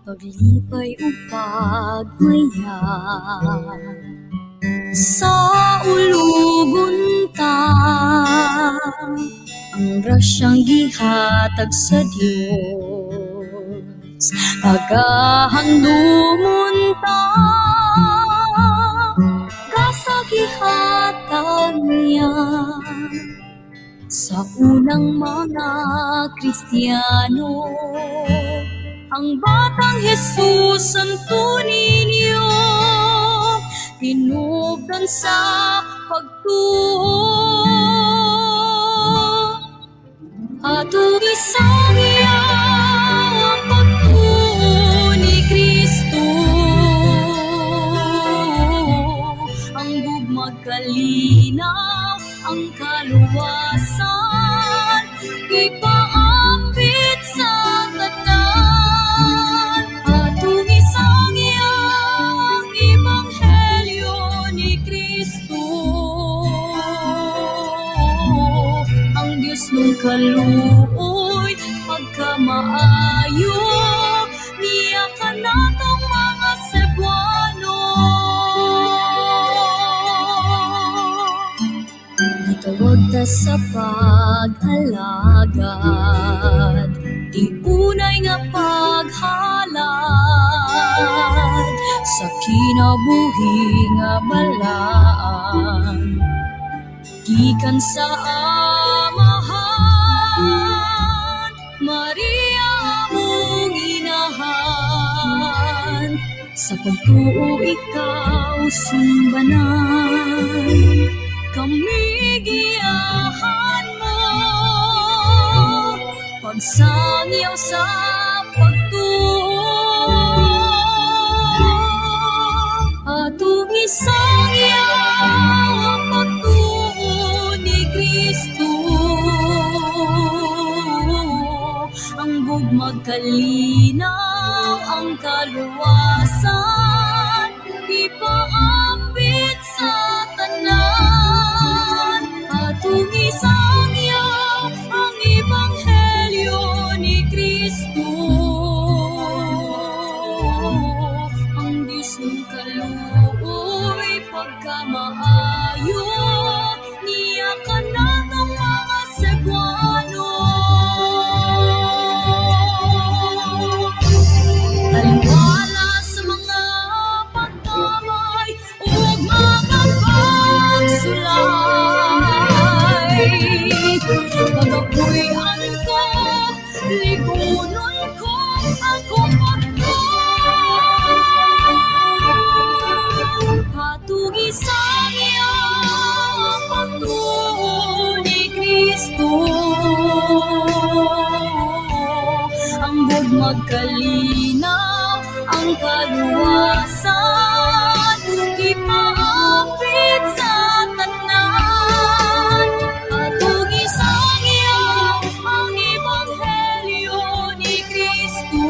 Paglipay ug pagmaya sa ulugon ta, ang grasyang gihatag sa Dios, pagahandumon ta sa gihatag niya sa unang mga Kristiyano. Ang batang Jesus Santo Niño, tinubdan sa pagtuo. Atong isangyaw ang pagtuo ni Kristo, ang gugma'g kalinaw, ang kaluwasan, ipaapit sa tanan. Atong isangyaw ang Ebanghelyo ni Kristo, ang Diyos nung kaluoy, pagkamaayo niya kanatong mga Cebuano. Gitawag ta sa pag-alagad, tiunay nga paghalad sa kinabuhi nga balaan, gikan sa Amahan, Maria among inahan. Sa pagtuo ikaw sumbanan, kami giyahan mo, pagsangyaw sa pagtuo. Atong isangyaw ang pagtuo ni Kristo, ang gugma'g kalinaw, ang kaluwasan, ipaapit sa tanan. Atong isangyaw ang Ebanghelyo ni Kristo, ang Diyos ng kaluoy, pagkamaayo niya kanatong mga Cebuano. Taliwala sa mga pagkamay ug mga pagsulay, pagapuy-an ko, ligunon ko akong pagtuo. Atong isangyaw ang pagtuo ni Kristo, ang gugma'g kalinaw, ang kaluwasan, ipaapit sa tanan. Atong isangyaw ang Ebanghelyo ni Kristo,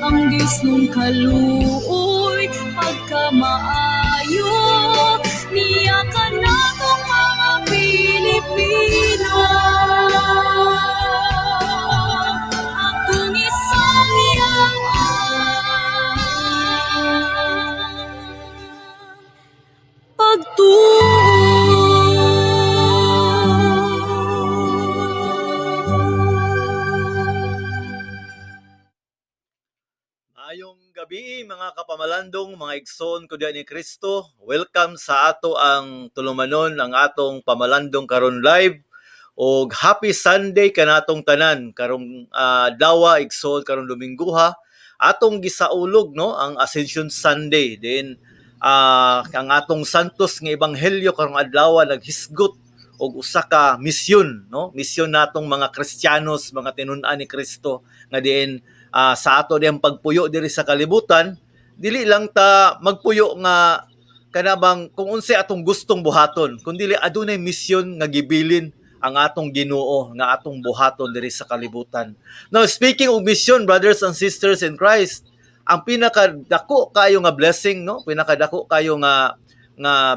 ang Diyos nung kaluoy, pagkamaayo niya kanatong mga Pilipino. Atong isangyaw ang pagtuo. Maayong gabi, mga kapamalandong, mga igsoon ko diyan ni Kristo. Welcome sa ato ang tulumanon, ang atong pamalandong karon live, og happy Sunday kanatong tanan karong adlaw, igsoon, karong Dominguha atong gisaulog, no, ang Ascension Sunday din. Ang atong santos nga ebanghelyo karong adlaw naghisgot og usa ka misyon, no, misyon natong mga Kristiyanos, mga tinun-an ni Kristo, nga diin sa ato diyang pagpuyo diri sa kalibutan, dili lang ta magpuyo nga kana bang kung unsay atong gustong buhaton, kundi adunay misyon nga gibilin ang atong Ginoo nga atong buhaton diri sa kalibutan. Now, speaking of mission, brothers and sisters in Christ, ang pinakadako kayo nga blessing, no? Pinakadako kayo nga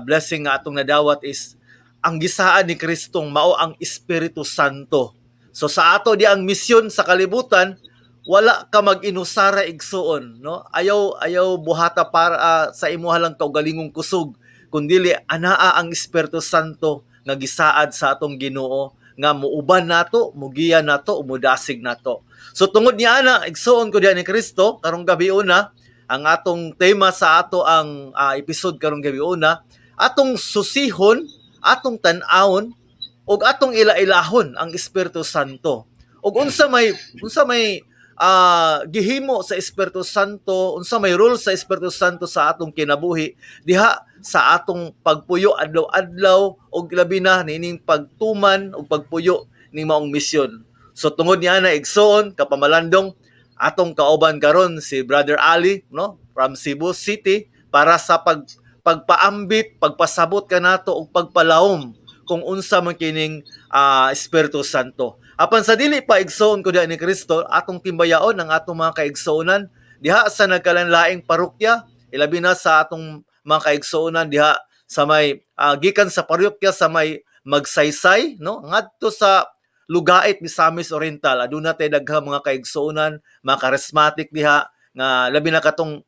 blessing nga atong nadawat is ang gisaad ni Kristong mao ang Espiritu Santo. So sa ato di ang misyon sa kalibutan, wala ka mag-inusara, igsuon, no? Ayaw ayaw buhata para sa imuha lang kaugalingong kusog, kundili anaa ang Espiritu Santo nga gisaad sa atong Ginoo nga muuban nato, mugiya nato, mudasig nato. So tungod niya ana, igsuon ko diha ni Kristo, karong gabi una, ang atong tema sa ato ang episode karong gabi una, atong susihon, atong tan-awon ug atong ila-ilahon ang Espiritu Santo. Ug unsa may gihimo sa Espiritu Santo, unsa may role sa Espiritu Santo sa atong kinabuhi diha sa atong pagpuyo adlaw-adlaw ug labi na niining pagtuman ug pagpuyo ning maong misyon. So tungod niya na, igsoon, kapamalandong, atong kauban karon si Brother Ali, no, from Cebu City para sa pagpaambit, pagpasabot kanato ug pagpalawom kung unsa man kining Espiritu Santo. Apan sa dili pa, igsoon ko diha ni Kristo, atong timbayaon ang atong mga kaigsuonan diha sa nagkalanlaing parokya, ilabi na sa atong mga kaigsuonan diha sa may gikan sa parokya sa may Magsaysay, no, ngadto sa Lugait, Misamis Oriental. Aduna tay daghang mga kaigsuonan, mga charismatic diha nga labi na katong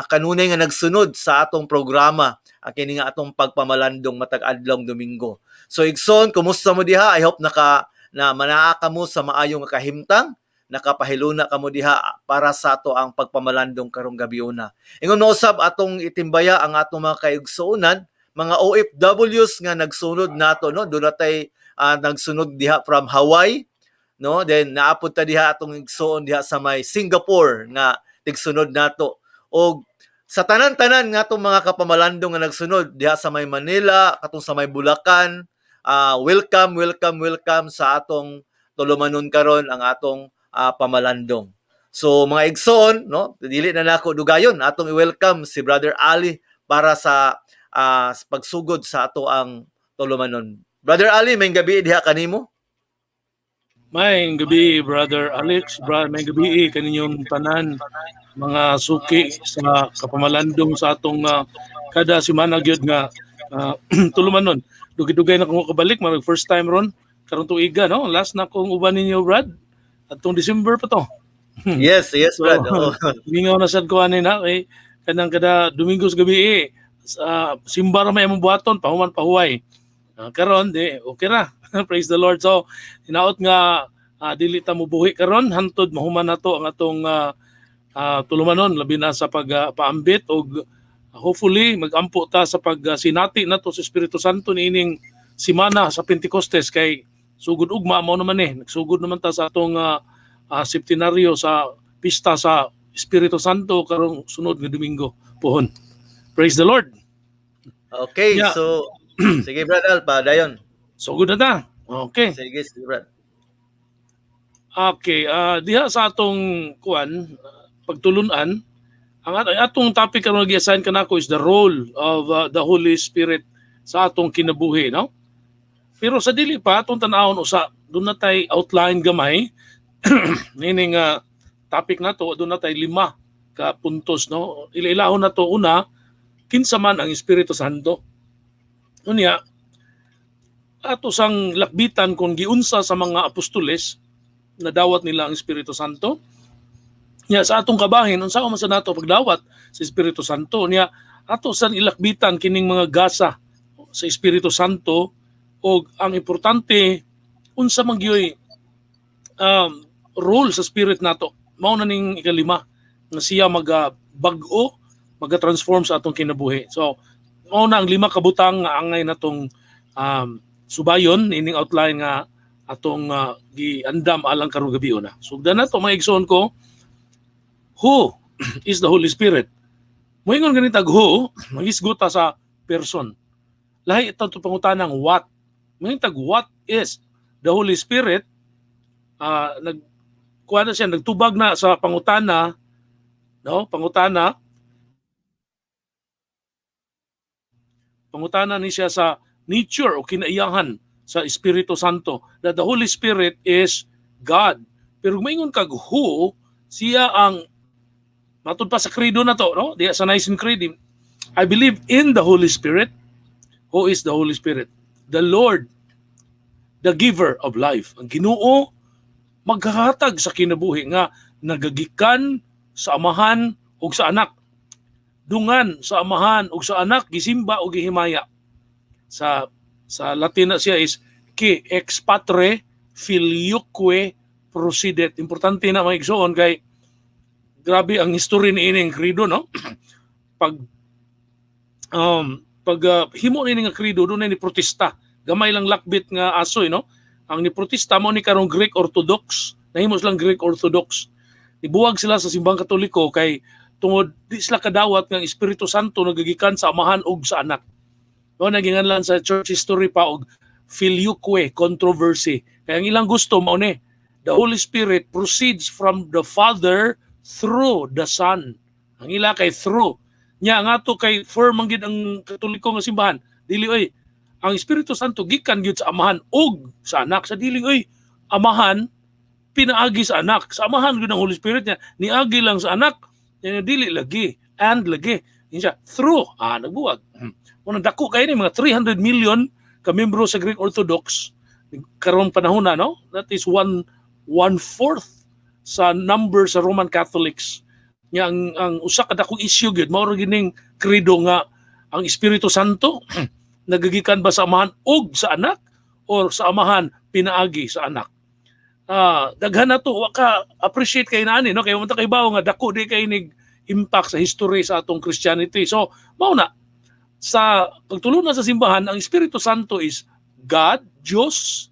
kanunay nga nagsunod sa atong programa, ang kini nga atong pagpamalandong matag adlawng Domingo. So igsoon, kumusta mo diha? I hope naka na manaa kamo sa maayong nga kahimtang, nakapahiluna kamo diha para sa ato ang pagpamalandong karong gabi una. Ingon usab atong itimbaya ang atong mga kaigsuonan, mga OFWs nga nagsunod nato, no? Doon natay nagsunod diha from Hawaii, no? Then naapod ta diha atong igsuon diha sa may Singapore nga tigsunod nato. Og sa tanan-tanan nga atong mga kapamalandong nga nagsunod diha sa may Manila, katong sa may Bulacan, welcome, welcome, welcome sa atong tulumanon karon, ang atong pamalandong. So mga igsoon, no, dili na nako dugayon, atong i-welcome si Brother Ali para sa pagsugod sa ato ang tulumanon. Brother Ali, may gabi diha kanimo. Maayong gabi, Brother Alex, maayong gabi kaninyong tanan mga suki sa kapamalandong sa atong kada semana gyud nga tulumanon. Dugay-dugay na kong kabalik, marag first time ron karon tuiga, no? Last na kong uban ninyo, Brad. Atong December pa to. Yes, So, Brad. Oo. Mingaw na sad ko ani na kay kanang kada Domingo sa gabi eh, sa simba ra may among buhaton pahuman pahuway. Karon di okay ra. Praise the Lord. So hinaot nga dili ta mobuhi karon hantod mahuman nato ang atong tulumanon, labi na sa pag paambit og hopefully magampo ta sa pagsinati nato sa Espiritu Santo niining simana sa Pentecostes kay sugod ugma mao naman eh. Nagsugod naman ta sa atong septenaryo sa pista sa Espiritu Santo karong sunod nga Domingo pohon. Praise the Lord. Okay, so sige, Brad Al, padayon. Sugod na ta. Okay. Sige, sige, Brad. Okay, diha sa atong kuan pagtulunan, ang atong topic karon gi-assign kanako is the role of the Holy Spirit sa atong kinabuhi, no? Pero sa dili pa atong tan-awon usa, doon na tay outline gamay nining topic nato, doon na tay lima ka puntos, no? Ila-ilahon nato. Una, kinsa man ang Espiritu Santo. Unya, ato sang lakbitan kung giunsa sa mga apostoles nadawat nila ang Espiritu Santo. Nya sa atong kabahin, unsa man sa nato pagdawat sa Espiritu Santo? Nya ato san ilakbitan kining mga gasa sa Espiritu Santo og ang importante, unsa man gyoy role sa spirit nato. Mao na ning ikalima nga siya maga bag-o, maga-transform sa atong kinabuhi. So mao na ang lima ka butang nga angay natong subayon ining outline nga atong giandam alang karong gabi una. Sugdan nato, mga igsoon ko. Who is the Holy Spirit? Moingon ganitag who, magisgot ta sa person. Lahi ito to pangutanang what. Moingon tag what is the Holy Spirit, nag kuha na siya, nagtubag na sa pangutana, no? Pangutana ni siya sa nature o kinaiyahan sa Sa Espiritu Santo, that the Holy Spirit is God. Pero maingon kag who, siya ang matud pa sa credo na to, no? Diya sa Nicene Creed, "I believe in the Holy Spirit." Who is the Holy Spirit? The Lord, the giver of life. Ang Ginoo maghahatag sa kinabuhi nga nagagikan sa Amahan ug sa Anak. Dungan sa Amahan ug sa Anak, gisimba ug gihimaya. Sa Latin na siya is "qui ex Patre Filioque procedet." Importante na, mga igsoon, kay grabe ang history ni ining credo, no? Pag himo ni nga credo, dunay ni protesta. Gamay lang lakbit nga asoy, no? Ang ni protesta mo ni karong Greek Orthodox, nahimo silang Greek Orthodox. Nibuwag sila sa Simbahang Katoliko kay tungod di sila kadawat nga ang Espiritu Santo nagagikan sa Amahan ug sa Anak. No, naginganlan sa church history pa og Filioque controversy. Kaya ang ilang gusto mao ni the Holy Spirit proceeds from the Father through the Son. Ang ila kay through. Nya nga to kay firm man gid ang Katoliko nga simbahan. Dili oy, ang Espiritu Santo gikan gyud sa Amahan ug sa Anak. Sa dili oy, Amahan pinaagi sa Anak. Sa Amahan gyud ang Holy Spirit niya, niagi lang sa Anak. Nya dili lagi and lagi. Yun siya, through, nagbuwag. Unang dako kay ni mga 300 million ka membro sa Greek Orthodox karong panahon na, no? That is one fourth sa number sa Roman Catholics. Nya ang usa ka dakong issue gyud mao ra gining credo nga ang Espiritu Santo nagagikan ba sa Amahan ug sa Anak or sa Amahan pinaagi sa Anak. Daghan na to, wa ka appreciate kay naani, no, kay man ta kay nga dako di kay nig impact sa history sa atong Christianity. So mao na sa pagtulunan sa simbahan, ang Espiritu Santo is God, Diyos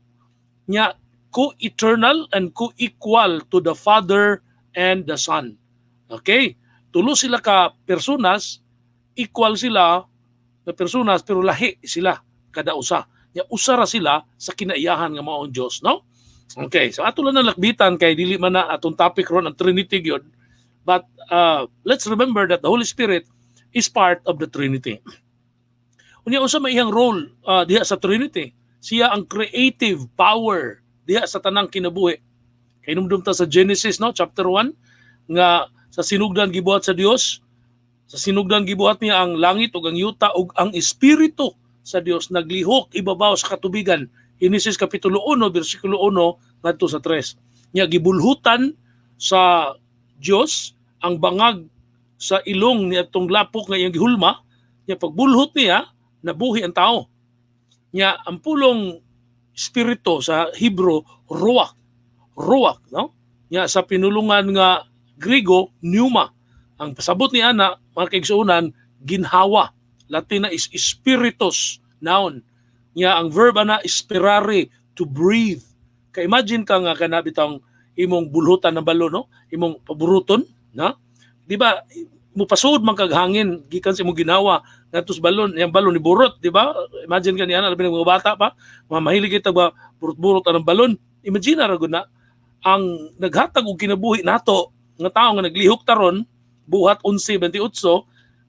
nya, co-eternal and co-equal to the Father and the Son. Okay? Tulo sila ka personas, equal sila na personas, pero lahi sila kada usa. Nya usa ra sila sa kinaiyahan nga mao ang Dios, no? Okay, so ato lang na lakbitan kay dili man na atong topic ron ang Trinity gyud. But let's remember that the Holy Spirit is part of the Trinity. Unya, unsa may iyang role diha sa Trinity? Siya ang creative power diha sa tanang kinabuhi. Kay numdum ta sa Genesis, no, chapter 1, nga sa sinugdan gibuhat sa Dios, sa sinugdan gibuhat niya ang langit ug ang yuta, ug ang espiritu sa Dios naglihok ibabaw sa katubigan. Genesis kapitulo 1 bersikulo 1 ngadto sa 3. Nya gibulhutan sa Dios ang bangag sa ilong ni atong lapok nga iyang gihulma. Nya pagbulhot niya, nabuhi ang tao. Nya ang pulong espiritu sa Hebrew, ruach. Ruach, no? Nya sa pinulungan nga Grigo, pneuma. Ang pasabot ni ana, mga kaigsuonan, ginhawa. Latin na is spiritus, noun. Nya ang verb ana, spirare, to breathe. Kay imagine ka nga kana bitong imong bulhutan ng balon, no? Imong paburuton, na? Di ba? Mupasud man kag hangin gikan sa imong ginawa ngadto sa balon, yang balon ni burot, di ba? Imagine ka niya, labi ng mga bata pa, mga mahilig kita ba burot-burot ang balon. Imagine ra gud na ang naghatag og kinabuhi nato nga tao nga naglihok taron, Buhat 11:28,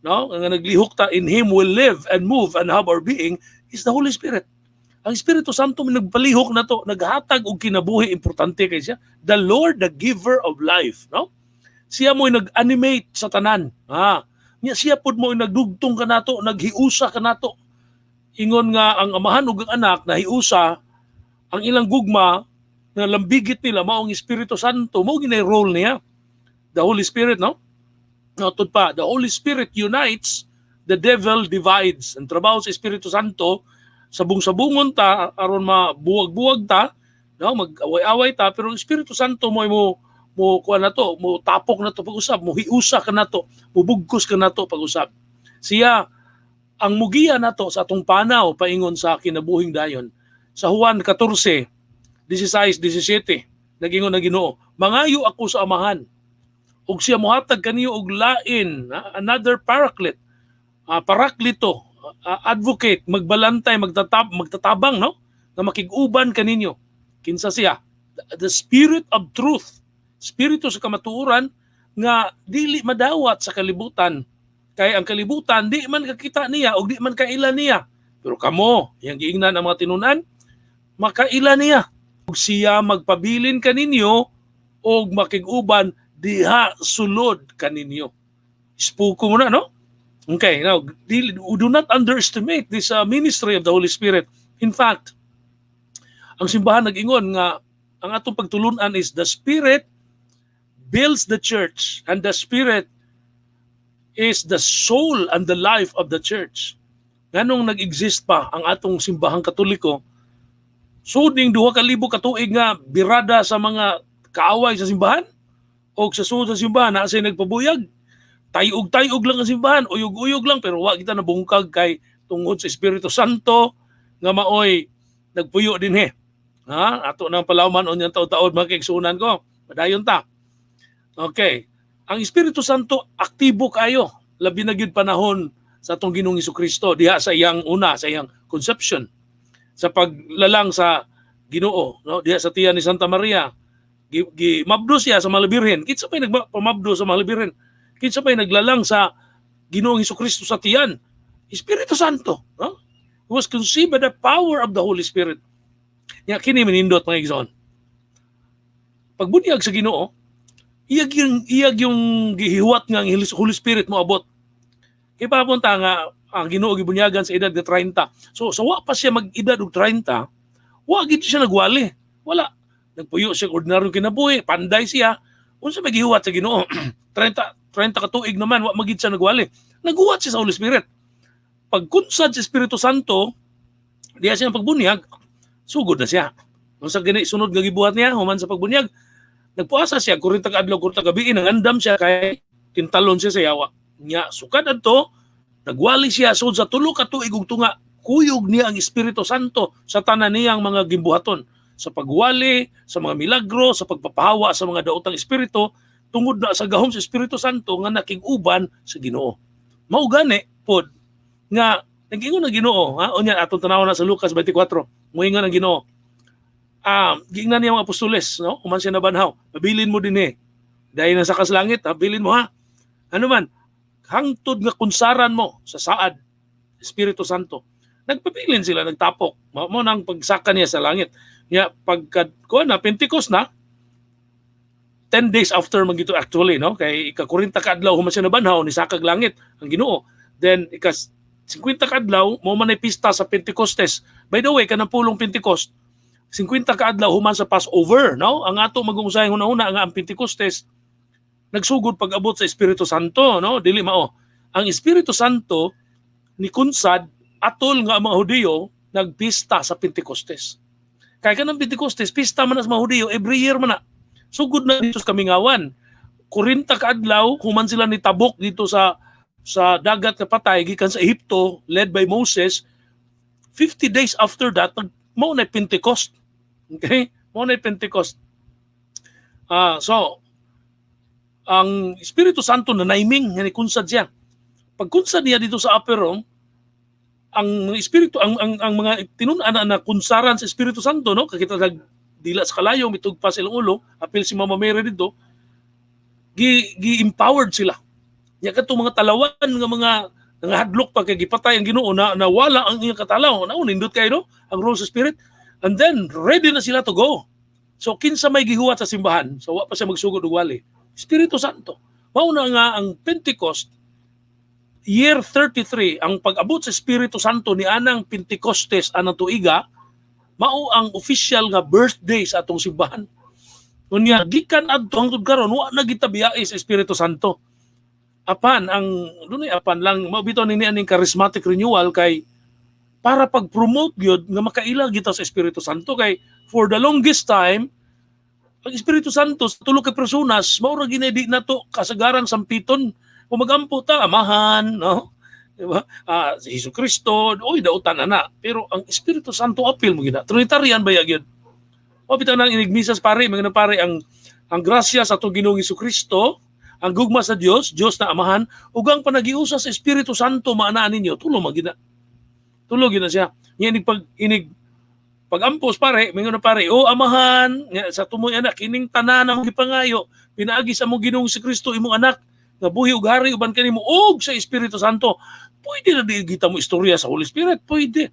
no, nga naglihok ta, "In Him will live and move and have our being," is the Holy Spirit. Ang Espiritu Santo may nagpalihok nato, naghatag og kinabuhi. Importante kay siya, the Lord, the giver of life, no? Siya mo'y nag-animate sa tanan, ha. Nya siya pud mo'y nagdugtong kanato, naghiusa kanato. Ingon nga ang Amahan ug ang Anak nahiusa ang ilang gugma nga lambigit nila mao ang Espiritu Santo. Mao ginay role niya, the Holy Spirit, no? Notud pa, the Holy Spirit unites, the devil divides. Ang trabaho sa Espiritu Santo, sabong-sabungon ta aron mabuwag-buwag ta, no, mag-away-away ta, pero ang Espiritu Santo mo mo kuha na to, mo tapok na to pag-usab, mo hiusa ka na to, mo bugkos ka na to pag-usab. Siya ang mugiya nato sa atong panaw paingon sa kinabuhing dayon. Sa Juan 14, 16, 17, nagingon ang Ginoo, "Mangayo ako sa Amahan, ug siya mohatag kaniyo og lain," another paraclete, paraklito, advocate, magbalantay, magtatabang, no, na makig-uban kaninyo. Kinsa siya? The Spirit of Truth. Spiritu sa kamatuoran nga dili madawat sa kalibutan. Kay ang kalibutan di man kakita niya o di man kaila niya. Pero kamo, iyang giingnan ang mga tinunan, Makaila niya. Ug siya magpabilin kaninyo og makig-uban diha sulod kaninyo. Ispuko mo na, no? Okay, now, do not underestimate this ministry of the Holy Spirit. In fact, ang simbahan nag-ingon nga ang atong pagtulunan is the Spirit builds the church and the Spirit is the soul and the life of the church. Nganong nag-exist pa ang atong simbahang Katoliko, sud ning 2,000 ka tuig nga birada sa mga kaaway sa simbahan o sa sulod sa simbahan naa say nagpabuyag, tayog-tayog lang ang simbahan, uyog-uyog lang, pero wa kita nabungkag kay tungod sa Espiritu Santo nga maoy nagpuyo dinhi. Ha? Ato nang palawman unyang taud-taud, mga kaigsuonan ko. Padayon ta. Okay. Ang Espiritu Santo aktibo kayo, labi na gyud panahon sa atong Ginoong Kristo diha sa iyang una, sa iyang conception, sa paglalang sa Ginoo, no, diha sa tiyan ni Santa Maria. Gi mabdo siya sa Mahal Birhen. Kinsa pay nagpamabdo sa Mahal Birhen? Kinsa pay naglalang sa Ginoong Kristo sa tiyan? Espiritu Santo, no? He was conceived by the power of the Holy Spirit. Nya kini minindot, mga igsoon. Pagbunyag sa Ginoo, iyag yung gihiwat nga ang Holy Spirit mo abot. Kay papunta nga ang Ginoo gibunyagan sa edad nga 30. So sa wa pa siya mag-edad og 30, wa gid siya nagwali. Wala. Nagpuyo siya ordinaryong kinabuhi, panday siya. Unsa may gihuwat sa Ginoo? 30 30 ka tuig naman wa magid siya nagwali. Naghuwat siya sa Holy Spirit. Pagkunsad sa Espiritu Santo, diya siya pagbunyag, sugod na siya. Unsa gani sunod nga gibuhat niya human sa pagbunyag? Nagpuasa siya 40 ka adlaw, 40 gabi, nangandam siya kay tintalon siya sa yawa. Nya sukad adto, nagwali siya sud sa 3 ka tuig ug tunga. Kuyog niya ang Espiritu Santo sa tanan niyang mga gimbuhaton, sa pagwali, sa mga milagro, sa pagpapahawa sa mga daotang espiritu, tungod na sa gahom sa Espiritu Santo nga nakig-uban sa Ginoo. Mao gani pod nga nag-ingon ang Ginoo, ha? Unya atong tanawon na sa Lucas 24. Moingon ang Ginoo. Ah, giingnan niya mga apostoles, no? Human siya nabanhaw. "Mabilin mo dinhi. Dahil nasa kas langit, ha? Bilin mo, ha." Ano man, hangtod nga kunsaran mo sa saad, Espiritu Santo. Nagpabilin sila, nagtapok. Mao nang pagsaka niya sa langit. Nya pagka kuan na Pentecost na, 10 days after man gito actually, no, kay ika-40 ka adlaw human siya nabanhaw ni sakag langit ang Ginoo, then ika 50 ka adlaw mo man ay pista sa Pentecostes. By the way, kanang pulong Pentecost, 50 ka adlaw human sa Passover, no? Ang ato magungusay hunahuna nga ang Pentecostes nagsugod pag-abot sa Espiritu Santo, no? Dili mao. Ang Espiritu Santo ni kunsad atol nga ang mga Hudiyo nagpista sa Pentecostes. Kay kanang Pentecostes, pista man na sa mga Hudiyo every year man na. Sugod na dito sa kamingawan. 40 ka adlaw human sila ni tabok dito sa Dagat nga Patay gikan sa Ehipto led by Moses. 50 days after that, mao na Pentecost. Okay? Mao na Pentecost. Ah, so ang Espiritu Santo na naiming nga ni kunsad siya. Pagkunsad niya dito sa upper room, ang mga espiritu ang mga tinun-an na, na kunsaran sa Espiritu Santo, no, kakita nag dila sa kalayo, mitugpa sa ilang ulo, apil si Mama Mary dito, gi gi empowered sila. Nya kadtong mga talawan nga mga nangahadlok pa kay gipatay ang Ginoo na nawala ang iyang katalaw na. Nindot kayo, no, ang role sa Spirit. And then ready na sila to go. So kinsa may gihuwat sa simbahan so wa pa siya magsugod og wali? Espiritu Santo. Mao na nga ang Pentecost year 33, ang pag-abot sa Espiritu Santo ni anang Pentecostes anang tuiga, mao ang official nga birthday sa atong simbahan. Unya gikan adto hangtod karon wa na kita biyahe sa Espiritu Santo. Apan ang dunay apan lang, mao bitaw nini aning charismatic renewal kay para pag-promote gyud nga makaila kita sa Espiritu Santo, kay for the longest time ang Espiritu Santo sa tulo ka personas mao ra gini di nato kasagaran sampiton. Kung magampo ta, Amahan, no? Di ba? Ah, si Hesus Kristo, oy, dautan ana. Pero ang Espiritu Santo apil mo gina. Trinitarian ba gyud? O bitaw nang inigmisas pare, mga pare, ang grasya sa atong Ginoong Kristo, ang gugma sa Dios, Dios na Amahan, ug ang panagiusa sa Espiritu Santo maanaan ninyo, tulo man gina. Tulo gina siya. Nya inig pag inig pag-ampos pare, mingon na pare, "O Amahan, nga sa tumoy anak, kining tanan among gipangayo, pinaagi sa among Ginoong si Kristo imong anak, nga buhi ug hari uban kanimo ug sa Espiritu Santo." Pwede na di kita mo istorya sa Holy Spirit, pwede.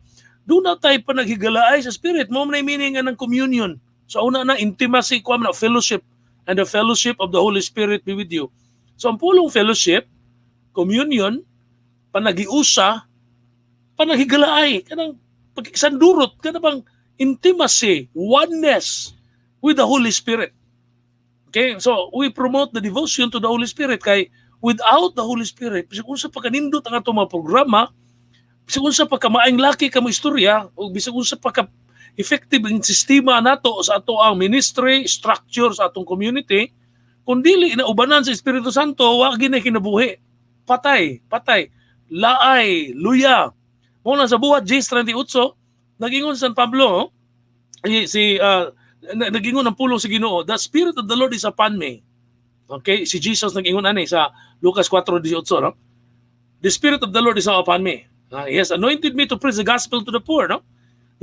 Duna tay panaghigalaay sa Spirit. Mao man meaning nga ng communion. So una na intimacy kuan na fellowship, and the fellowship of the Holy Spirit be with you. So ang pulong fellowship, communion, panagiusa, panaghigalaay, kanang pagkisandurot, kanang intimacy, oneness with the Holy Spirit. Okay, so we promote the devotion to the Holy Spirit kay without the Holy Spirit, bisag unsa pa kanindot ang atong mga programa, bisag unsa pa ka maayong laki ka mo istorya, o bisag unsa pa ka effective ang sistema nato sa ato ang ministry, structure sa atong community, kung dili na ubanan sa Espiritu Santo, wa gyud kinabuhi. Patay, patay. Laay, luya. Mao na sa Buhat 10:38, nagingon San Pablo, eh, si nagingon ang pulong sa Ginoo, "The Spirit of the Lord is upon me." Okay, si Jesus nagingon ani sa Lucas 4:18, no? "The Spirit of the Lord is upon me. He has anointed me to preach the gospel to the poor," no?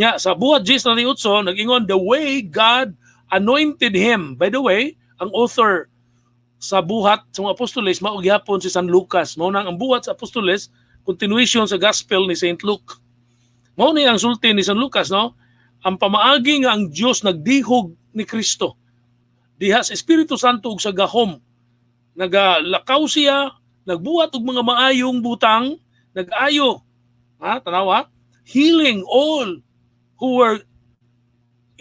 Nya sa Buhat 10:38 nagingon the way God anointed him. By the way, ang author sa Buhat sa mga Apostoles mao gihapon si San Lucas. Mao nang ang Buhat sa Apostoles continuation sa gospel ni Saint Luke. Mao ni ang sulti ni San Lucas, no? Ang pamaagi nga ang Dios nagdihog ni Kristo diha sa Espiritu Santo ug sa gahom. Nagalakaw siya, nagbuhat og mga maayong butang, nag-ayo. Ha, tanawa? Healing all who were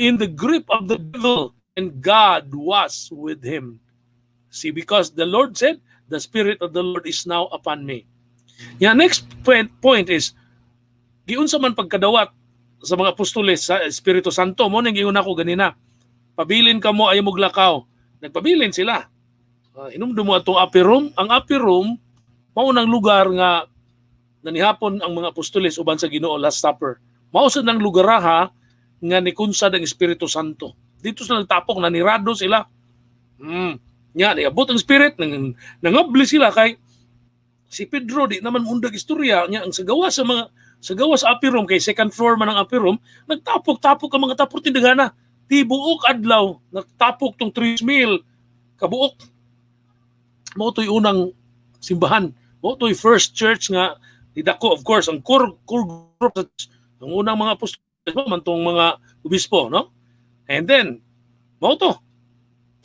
in the grip of the devil, and God was with him. See, because the Lord said, "The Spirit of the Lord is now upon me." Yeah, next point is, giunsa man pagkadawat sa mga apostoles sa Espiritu Santo? Mao nang giingon ako ganina. "Pabilin kamo, ayaw mo glakaw." Nagpabilin sila. Hinumdum mo atong upper room. Ang upper room, mao nang lugar nga nanihapon ang mga apostoles uban sa Ginoo, Last Supper. Mao sad nang lugaraha nga nikunsad ang Espiritu Santo. Dito sila nagtapok, nanirado sila. Nya, niabot ang Spirit, nangabli sila kay si Pedro di naman mundag istorya nya ang sa gawas sa upper room, kay second floor man ang upper room, nagtapok-tapok ang mga tapok tindagana. Tibuok adlaw nagtapok tong 3,000 kabuok. Mao to'y unang simbahan. Mao to'y first church nga nidako. Of course, ang core group sa ang unang mga apostol man tong mga obispo, no? And then mao to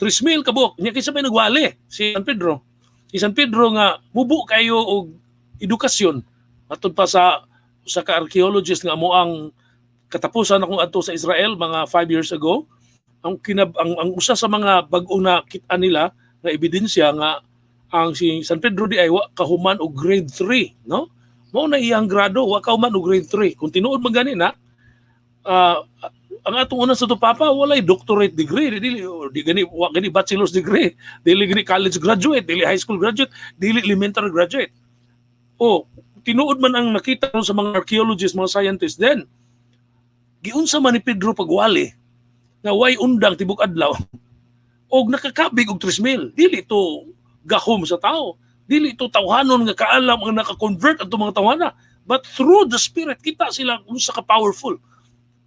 3,000 kabuok. Nya kinsa may nagwali? Si San Pedro. Si San Pedro nga mubo kayo og edukasyon. Matud pa sa usa ka archaeologist nga amo ang katapusan akong adto sa Israel mga 5 years ago, ang kinab ang usa sa mga bag-o na kita nila nga ebidensya nga ang si San Pedro di ay wa kahuman og grade 3, no? Mao na iyang grado, wa kahuman og grade 3. Kung tinuod man gani na, ang atong unang Santo Papa walay doctorate degree, dili di gani, wa gani bachelor's degree, dili gani college graduate, dili high school graduate, dili elementary graduate. O tinuod man ang nakita sa mga archaeologists, mga scientists, then giunsa man ni Pedro pagwali nga way undang tibok adlaw og nakakabig og 3,000? Dili to gahom sa tao, dili to tawhanon nga kaalam ang naka-convert atong mga tawhana, but through the Spirit. Kita sila unsa ka powerful.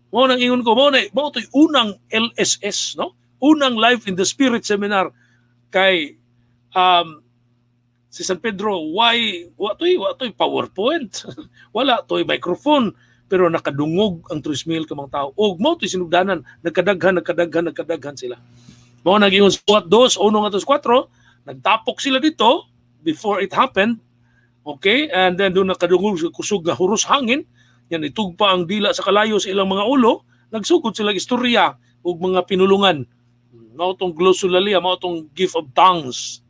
Mao nang ingon ko, mao na mao to'y unang LSS, no? Unang Life in the Spirit seminar kay si San Pedro, why wa to'y PowerPoint, wala to'y microphone, pero nakadungog ang 3,000 ka mga tao. Og mao to'y sinugdanan, nagkadaghan, nagkadaghan, nagkadaghan sila. Mao nag-ingon sa Buhat 2, 1 ngadto 4, nagtapok sila dito before it happened. Okay? And then doon nakadungog sa kusog nga huros hangin, yan itugpa ang dila sa kalayo sa ilang mga ulo, nagsugod sila istorya ug mga pinulungan. Mao tong glossolalia, mao tong gift of tongues.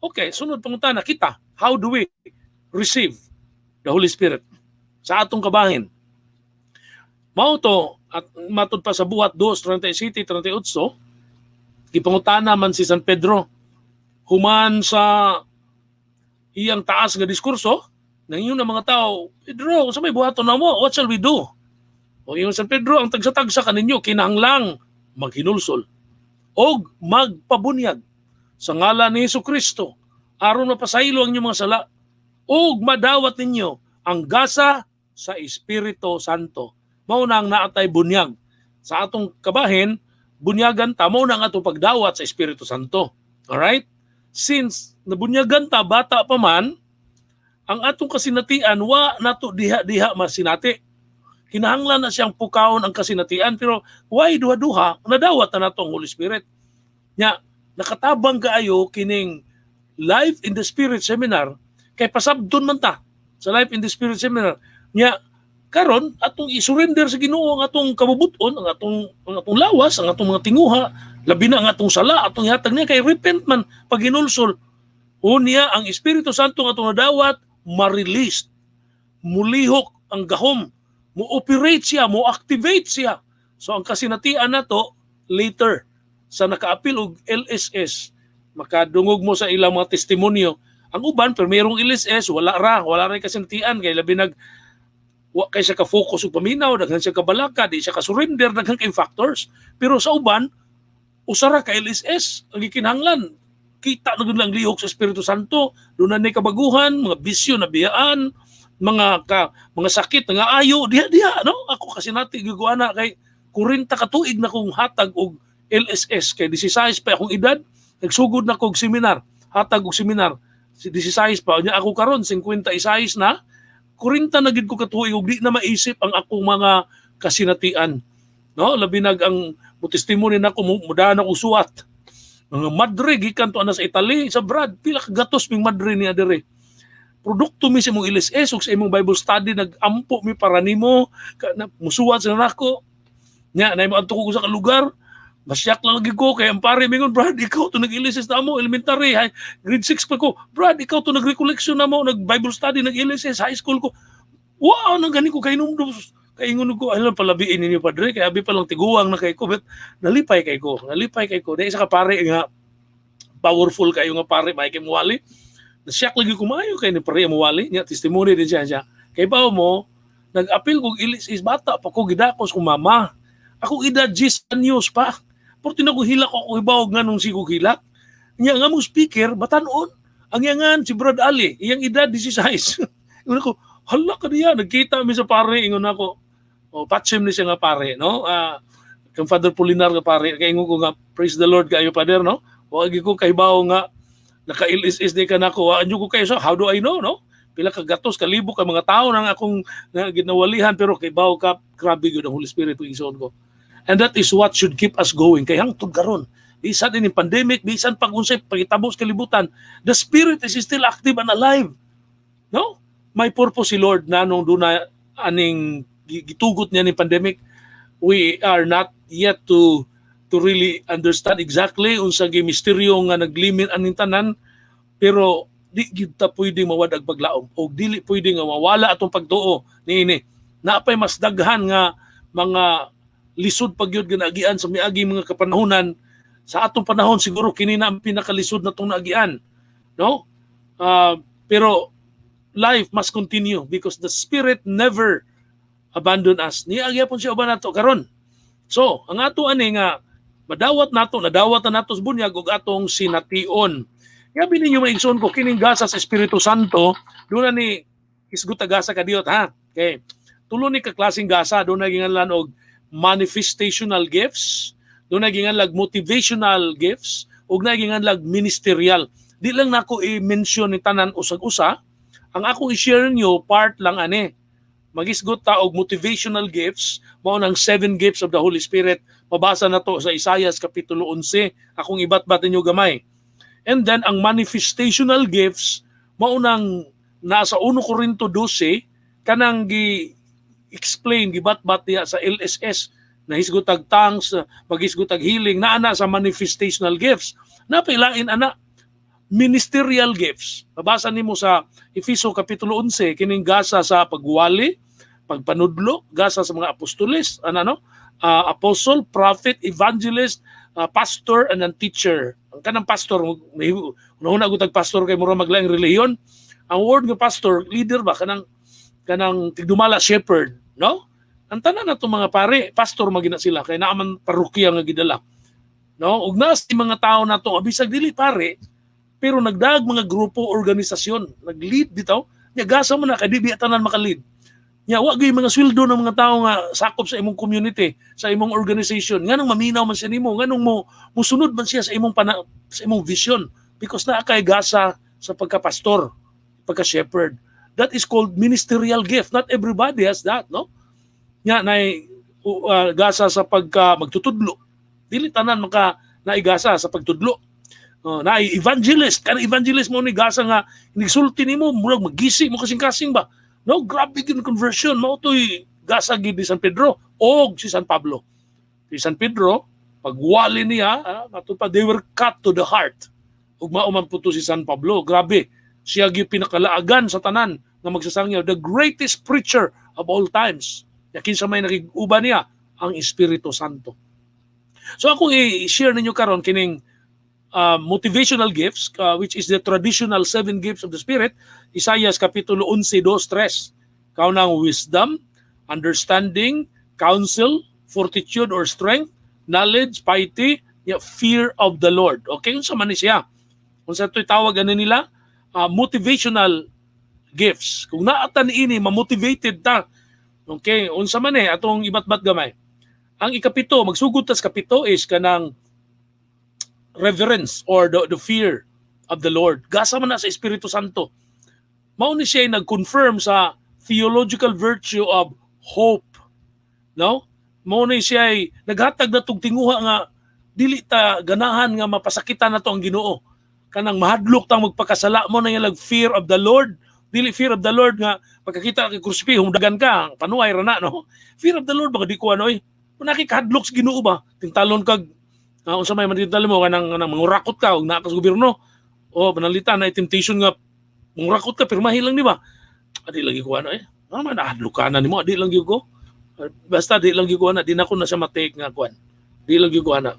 Okay, sunod pangutana kita, how do we receive the Holy Spirit sa atong kabahin? Mao to at matud pa sa Buhat 2, 37, 38, gipangutana man si San Pedro human sa iyang taas nga diskurso, nangingon ang mga tao, "Pedro, unsa may buhaton namo? What shall we do?" O ingon San Pedro, "Ang tagsa-tagsa kaninyo kinahanglang maghinulsol og magpabunyag sa ngalan ni Hesus Kristo aron mapasaylo ang inyong mga sala ug madawat ninyo ang gasa sa Espiritu Santo." Mao na ang naatay bunyag. Sa atong kabahin, bunyagan ta, mao na ang atong pagdawat sa Espiritu Santo. Alright? Since nabunyagan ta bata pa man, ang atong kasinatian wa nato diha-diha masinati. Kinahanglan na siyang pukawon ang kasinatian, pero why duha-duha? Nadawat na nato ang Holy Spirit. Nya nakatabang kaayo kining Life in the Spirit seminar kay pasabton man ta sa Life in the Spirit seminar. Nya karon atong i-surrender sa Ginoo ang atong kabubuton, ang atong lawas, ang atong mga tinguha, labi na ang atong sala, atong ihatag niya kay repent man pag hinulsol. Unya ang Espiritu Santo nga atong nadawat ma-release, mulihok ang gahom, mo-operate siya, mo-activate siya. So ang kasinatian nato later sa nakaapil og LSS, makadungog mo sa ilang mga testimonyo. Ang uban pero mayroong LSS, wala ra kasinatian kay labi nag wa kay siya ka-focus og paminaw, daghan siya kabalaka, di siya ka-surrender, daghan kay factors. Pero sa uban, usa ra ka LSS ang gikinahanglan. Kita na gud lang lihok sa Espiritu Santo, doon na ni kabaguhan, mga bisyo na biyaan, mga sakit nga ayo diha diha, no? Ako kasi nati giguana kay 40 ka tuig na kong hatag og LSS kay 16 pa akong edad nagsugod na kog seminar, hatag og seminar si 16 pa. Nya ako karon 56 na, 40 na gid ko katuig ug di na maisip ang akong mga kasinatian, no? Labi nag ang mo testimony nako, mudahan ako suwat mga madre gikan to ana sa Italy sa Brad, pila ka gatos ming madre niya dire. Produkto mi sa imong LSS ug sa imong Bible study, nagampo mi para nimo ka, na, musuwat sa nako. Nya nay mo adto ko sa ka lugar, masyak lang lagi ko kay ang pare mingon, "Brad, ikaw to nag-LSS na mo elementary high, grade 6 pa ko. Brad, ikaw to nag-recollection na mo, nag Bible study, nag-LSS high school ko." Wow, nang gani ko kay numdum kay ingon ko alam palabiin ninyo, padre, kay abi pa lang tiguang na kay ko, but nalipay kay ko, nalipay kay ko. Di isa ka pare nga powerful kayo nga pare, may kay muwali. Nasyak lagi ko maayo kay ni pare muwali niya, testimony din siya siya. Kay bawo mo, nag-apil kog LSS bata pa ko, gidakos kong mama. Ako edad 10 anyos pa. Pero tinako hilak ko hibaw nga nung sigog hilak. Nya nga mong speaker batanon. Ang yangan si Brad Ali, iyang edad 16. Ingon ako, "Hala ka diya," nagkita mi sa pare, ingon ako. O patsim ni siya nga pare, no? Ah, kang Father Polinar nga pare, kay ingon ko nga, "Praise the Lord kayo, Father," no? Wa gi ko kahibaw nga naka-LSS di ka nako. Wa ko kayo, so how do I know, no? Pila ka gatos, kalibo ka mga tao nang akong na, ginawalihan, pero kay bawo ka, grabe gyud ang Holy Spirit igsoon ko. And that is what should keep us going. Kay hangtod karon, bisan din pandemic, bisan pag unsay pagitabo sa kalibutan, the Spirit is still active and alive. No? May purpose si Lord na nung duna aning gitugot niya ni pandemic. We are not yet to really understand exactly unsa gi misteryo nga naglimin aning tanan, pero di gid ta pwede mawad-ag paglaom og dili pwede nga mawala atong pagtuo niini. Naapay mas daghan nga mga lisod pa gyud nga naagian sa miagi mga kapanahunan. Sa atong panahon siguro kini na ang pinakalisod na tong naagian, no? Pero life must continue because the Spirit never abandon us. Niya gyapon siya uban nato karon. So ang ato ani nga madawat nato, nadawat na nato sa bunyag ug atong sination. Gabi ninyo, maigsoon ko, kining gasa sa Espiritu Santo, doon na ni isgot gasa kadiyot ha. Okay. Tulo ni ka klaseng gasa, doon na ginganlan og manifestational gifts, doon na ginganlag motivational gifts, ug na ginganlag ministerial. Di lang nako i-mention ni tanan usag-usa. Ang ako i-share niyo part lang ani. Magisgot ta og motivational gifts, mao nang seven gifts of the Holy Spirit. Mabasa na to sa Isaiah kapitulo 11. Akong ibatbat ninyo gamay. And then ang manifestational gifts mao nang nasa 1 Corinto 12, kanang gi explain, gibatbat diha sa LSS na hisgot tag tongues, maghisgot tag healing, naa na sa manifestational gifts. Napailain ana ministerial gifts. Mabasa nimo sa Efeso kapitulo 11 kining gasa sa pagwali, pagpanudlo, gasa sa mga apostoles, ano no? Apostle, prophet, evangelist, pastor and then teacher. Ang kanang pastor, may una gud pastor kay mura maglaing relihiyon. Ang word nga pastor, leader ba, kanang tigdumala, shepherd, no? Ang tanan na mga pare, pastor magina sila kay naa man parokya nga gidala. No? Ug naa si mga tao nato bisag dili pare, pero nagdag mga grupo, organisasyon, nag-lead bitaw. Nya gasa mo na kay di biya tanan maka-lead. Nya wa gyud mga sweldo ng mga tao nga sakop sa imong community, sa imong organization. Nganong maminaw man siya nimo, nganong mo musunod man siya sa imong vision because naa kay gasa sa pagka-pastor, pagka-shepherd. That is called ministerial gift. Not everybody has that, no? Nya nay gasa sa pagka magtutudlo. Dili tanan maka naigasa sa pagtudlo. Oh, naay evangelist, kanang evangelist mo ni gasa nga nigsulti nimo murag magisi mo kasing-kasing ba. No, grabe gyud conversion mao toy gasa gid ni San Pedro og si San Pablo. Si San Pedro pagwali niya, ato pa they were cut to the heart. Ug mao man pud to si San Pablo, grabe. Siya gyud pinakalaagan sa tanan nga magsasangyaw, the greatest preacher of all times. Ya kinsa may nakig-uban niya? Ang Espiritu Santo. So akong i-share ninyo karon kining motivational gifts, which is the traditional seven gifts of the Spirit. Isaias kapitulo 11, 2, 3. Kaunang wisdom, understanding, counsel, fortitude or strength, knowledge, piety, ya, fear of the Lord. Okay, unsa man ni siya? Unsa to'y tawag ani nila? Motivational gifts. Kung naa ta niini, ma-motivated ta. Okay, unsa man eh atong ibatbat gamay. Ang ikapito, magsugod tas kapito, is kanang reverence or the fear of the Lord. Gasa man na sa Espiritu Santo. Mao ni siya nag-confirm sa theological virtue of hope. No? Mao ni siya ay naghatag na tug tinguha nga dili ta ganahan nga mapasakitan nato ang Ginoo. Kanang mahadlok tang magpakasala mo na yung fear of the Lord. Dili fear of the Lord nga pagkakita kay krusipiho dagan ka, panuay ra na, no. Fear of the Lord baka di ko ano oy. Nakikahadlok sa Ginoo ba? Tintalon kag unsa may mantintal mo kanang mangurakot ka ug naa ka sa gobyerno. O panalita na temptation nga mangurakot ka, pirmahi lang, di ba? Adi lagi ko ano eh. Ano man nahadlok ka na nimo, adi lang gyud ko. Basta di lang gyud ko ana, di na ko na siya ma-take nga kuan. Di lang gyud ko ana.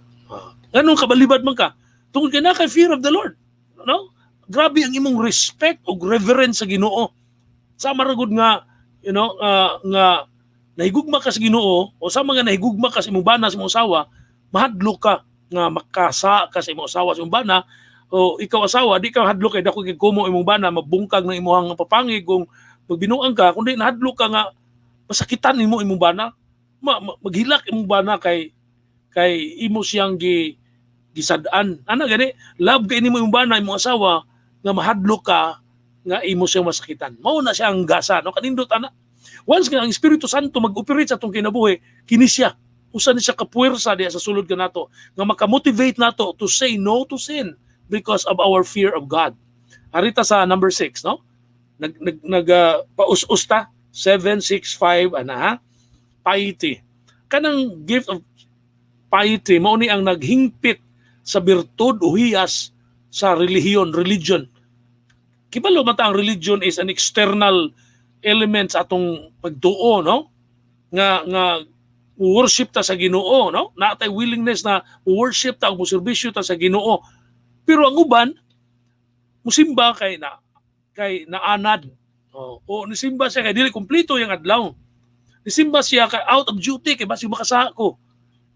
Nganong kabalibad man ka? Tungod kay na kay fear of the Lord. No? Grabe ang imong respect ug reverence sa Ginoo. Sama ra gud nga nga nahigugma ka sa Ginoo o sa mga nahigugma ka sa imong bana, sa imong asawa, mahadlok ka nga makasa ka sa imong asawa, sa imong bana, o ikaw asawa, di ka hadlok kay dako kay kumo imong bana, mabungkag ng imong papangig kung magbinuang ka, kundi nahadlok ka nga masakitan nimo imong bana, maghilak imong bana kay imo siyang gisad-an. Ana gani, love kay nimo imong bana, imong asawa, nga mahadlok ka nga imo siyang masakitan. Mao na siya ang gasa, no? Kanindot ana. Once nga ang Espiritu Santo mag-operate sa atong kinabuhi, kini siya usa ni siya kapuwersa diya sa sulod kanato nga makamotivate nato to say no to sin because of our fear of God. Arita sa number 6, no? Nag nag, nag paus-us ta 7 6 5 ana ha. Piety. Kanang gift of piety mao ni ang naghingpit sa birtud o hiyas sa relihiyon, religion. Kibalo man ta ang religion is an external element sa atong pagtuo, no? Nga worship ta sa Ginoo, no? Naa tay willingness na worship ta ug moserbisyo ta sa Ginoo. Pero ang uban musimba kay naanad. Oh, o nisimba siya kay dili kumpleto yung adlaw. Nisimba siya kay out of duty kay basig makasala ko.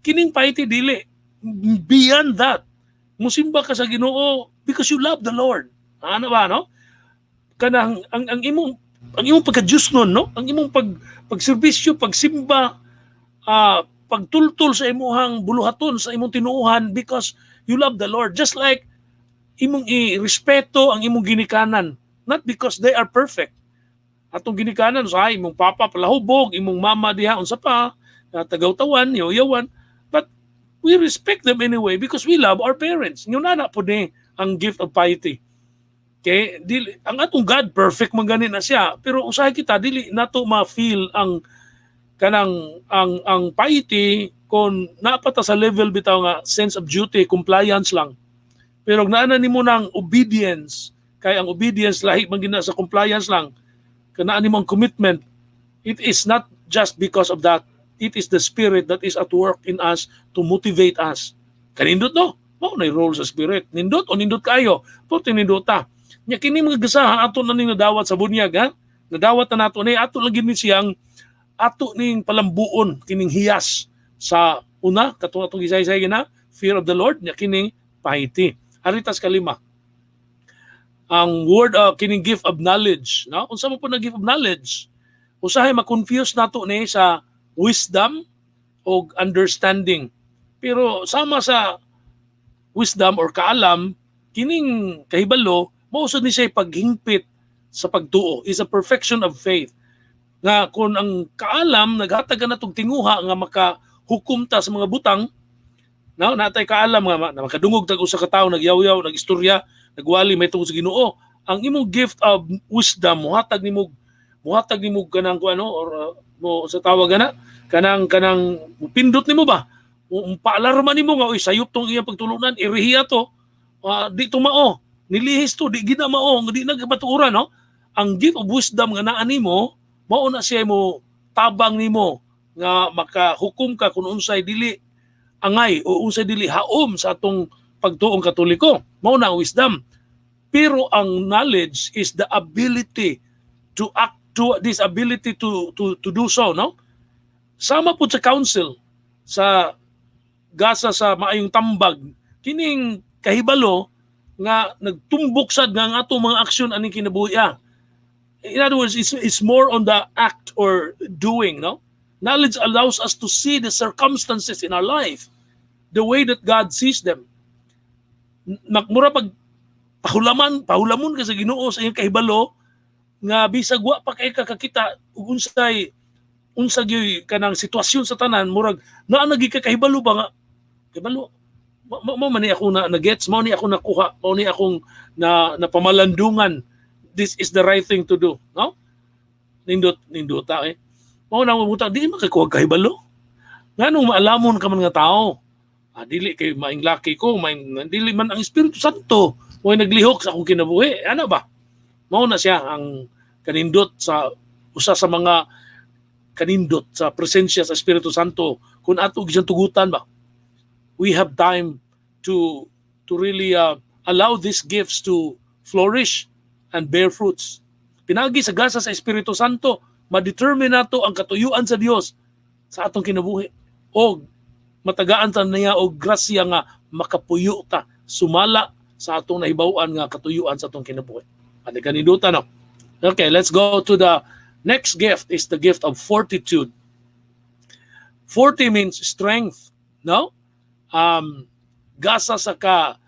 Kining piety dili beyond that. Musimba ka sa Ginoo because you love the Lord. Ano ba, no? Kanang ang imong pagka-Diyos nun, no? Ang imong pagserbisyo, pagsimba, pagtultol sa imuhang buluhaton, sa imong tinuohan because you love the Lord. Just like imong i-respeto ang imong ginikanan, not because they are perfect. Atong ginikanan sa imong papa palahubog, imong mama diha unsa pa, tagawtawan, yaw-yawan, but we respect them anyway because we love our parents. Ingon ana po ni ang gift of piety. Okay, dili ang atong God perfect man gani na siya, pero usahay kita dili nato ma-feel ang kanang ang piety kung naa pa ta sa level bitaw nga sense of duty, compliance lang. Pero naa na nimo ng obedience, kay ang obedience lahi man gina sa compliance lang. Kanaan nimo ang commitment, it is not just because of that. It is the Spirit that is at work in us to motivate us. Kanindot, no? Mao na role sa Spirit. Nindot o nindot kayo? Puti nindot ta. Nya kini mga gasaha ato na ning nadawat sa bunyag ha. Nadawat na nato ni ato lang gini siyang ato ning palambuon kining hiyas sa una katong atong gisaysay gina fear of the Lord, nya kining piety. Aritas kalima. Ang word kining gift of knowledge, no? Unsa mo po na gift of knowledge? Usahay ma-confuse nato ni sa wisdom o understanding. Pero sama sa wisdom or kaalam, kining kahibalo mao sad ni siya paghingpit sa pagtuo, is a perfection of faith. Nga kung ang kaalam naghatag ka natong tinguha nga makahukom ta sa mga butang, no, natay kaalam nga na makadungog tag usa ka tawo nagyawyaw, nagistorya, nagwali may tungod sa Ginoo. Ang imong gift of wisdom muhatag nimo kanang kung ano or mo sa tawag ana kanang pindot nimo ba, paalarma nimo nga, "Uy, sayop tong iyang pagtulunan, irihiya to, di to mao, nilihis to, di gina mao, di nagpatuoran," no? Ang gift of wisdom nga naa nimo, mao na siya mo tabang nimo nga makahukom ka kung unsay dili angay o unsay dili haom sa atong pagtuong Katoliko. Mao na ang wisdom. Pero ang knowledge is the ability to act, to this ability to do so, no? Sama po sa counsel, sa gasa sa maayong tambag, kining kahibalo nga nagtumbok sad nga ang atong mga aksyon aning kinabuhi. In other words, it's more on the act or doing, no? Knowledge allows us to see the circumstances in our life the way that God sees them. Mura pag pahulaman, pahulamon ka sa Ginoo sa iyang kahibalo nga bisag wa pa kay ka kakita ug unsay unsa gyud kanang sitwasyon sa tanan, murag naa na gyud ka kahibalo ba nga kahibalo mo man ni ako na gets, mo ni ako nakuha, mo ni akong na napamalandungan, this is the right thing to do, no? Nindot, nindota eh. Mao na mo di man kay kuha kahibalo. Nganong maalamon ka man nga tao? Ah, dili kay maing laki ko, maing dili man ang Espiritu Santo mo naglihok sa akong kinabuhi. Ano ba? Mao na siya ang kanindot sa usa sa mga kanindot sa presensya sa Espiritu Santo kung ato gyud tugutan ba. We have time to really allow these gifts to flourish and bear fruits. Pinagi sa gasa sa Espiritu Santo, ma-determine nato ang katuyuan sa Dios sa atong kinabuhi. O matagaan ta niya og grasya nga makapuyo ta sumala sa atong nahibaw-an nga katuyuan sa atong kinabuhi. Ate kanindutan, no? Okay, let's go to the next gift, is the gift of fortitude. Forty means strength, no? Gasa sa ka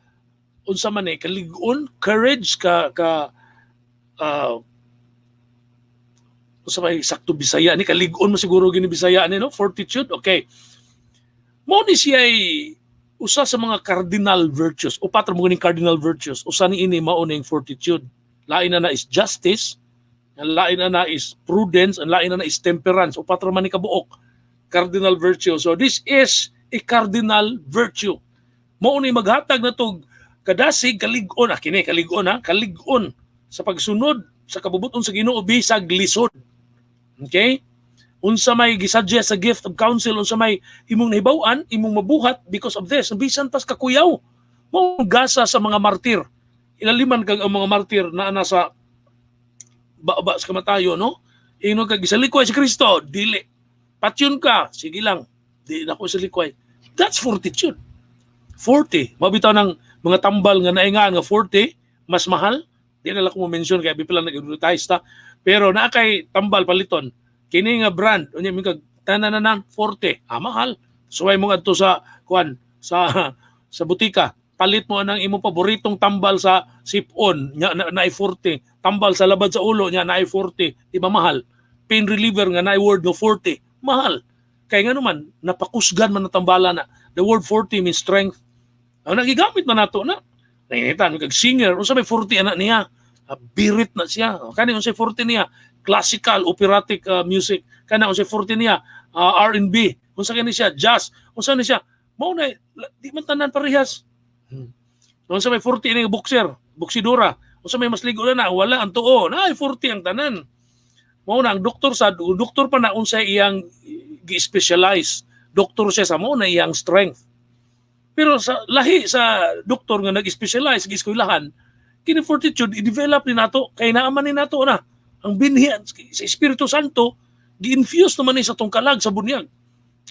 unsa man eh kalig-on, courage ka ka unsa may sakto Bisaya ni, kalig-on mo siguro gini Bisaya ni, no? Fortitude, okay. Mo ni siya ay usa sa mga cardinal virtues. Upat ra mo ganing cardinal virtues. Usa ni ini mao ning fortitude. Lain na na is justice, ang lain na na is prudence, ang lain na na is temperance. Upat ra man ni kabuok cardinal virtue. So this is a cardinal virtue. Mao ni maghatag na tog kadasig, kalig-on, kini kalig-on ha, kalig-on sa pagsunod sa kabubuton sa Ginoo bisag lisod. Okay? Unsa may gisuggest sa gift of counsel, unsa may imong nahibaw-an, imong mabuhat because of this. Bisan pas kakuyaw. Mao gasa sa mga martir. Ilaliman kag ang mga martir na nasa baba sa kamatayo, no? Ingon kag isalikway si Kristo, dili. Patyon ka, sige lang. Di na ko isalikway. That's fortitude. 40. Mabitaw ng mga tambal nga naingan nga 40, mas mahal. Di na lang ko mo-mention kay abi pa lang nag-advertise ta. Pero naa kay tambal paliton. Kini nga brand, unya mi kag tanan na nang 40. Ah, mahal. Suway mo ngadto sa kuan sa butika. Palit mo ang imong paboritong tambal sa sipon nya na, naay 40. Tambal sa labad sa ulo nya naay 40. Di ba mahal? Pain reliever nga naay word nga 40. Mahal. Kay nga naman napakusgan man na tambala na. The word 40 means strength. Ang nagigamit man nato na. Nangingitan, kag singer, unsa may 40 ana niya? Birit na siya. Kani unsay 40 niya? Classical, operatic music. Kana unsay 40 niya? R&B. Unsa kani siya? Jazz. Unsa ni siya? Mao na di man tanan parehas. Unsa may 40 ni boxer, boksidora. Unsa may mas ligo na na wala ang tuo. Na ay 40 ang tanan. Mao na ang doktor, sa doktor pa na, unsay iyang gi-specialize. Doktor siya sa mao na iyang strength. Pero sa lahi sa doktor nga nag-specialize gi-eskwelahan, kini fortitude i-develop ni nato kay naaman ni nato na ang binhi sa Espiritu Santo, gi-infuse naman ni sa tong kalag sa bunyag.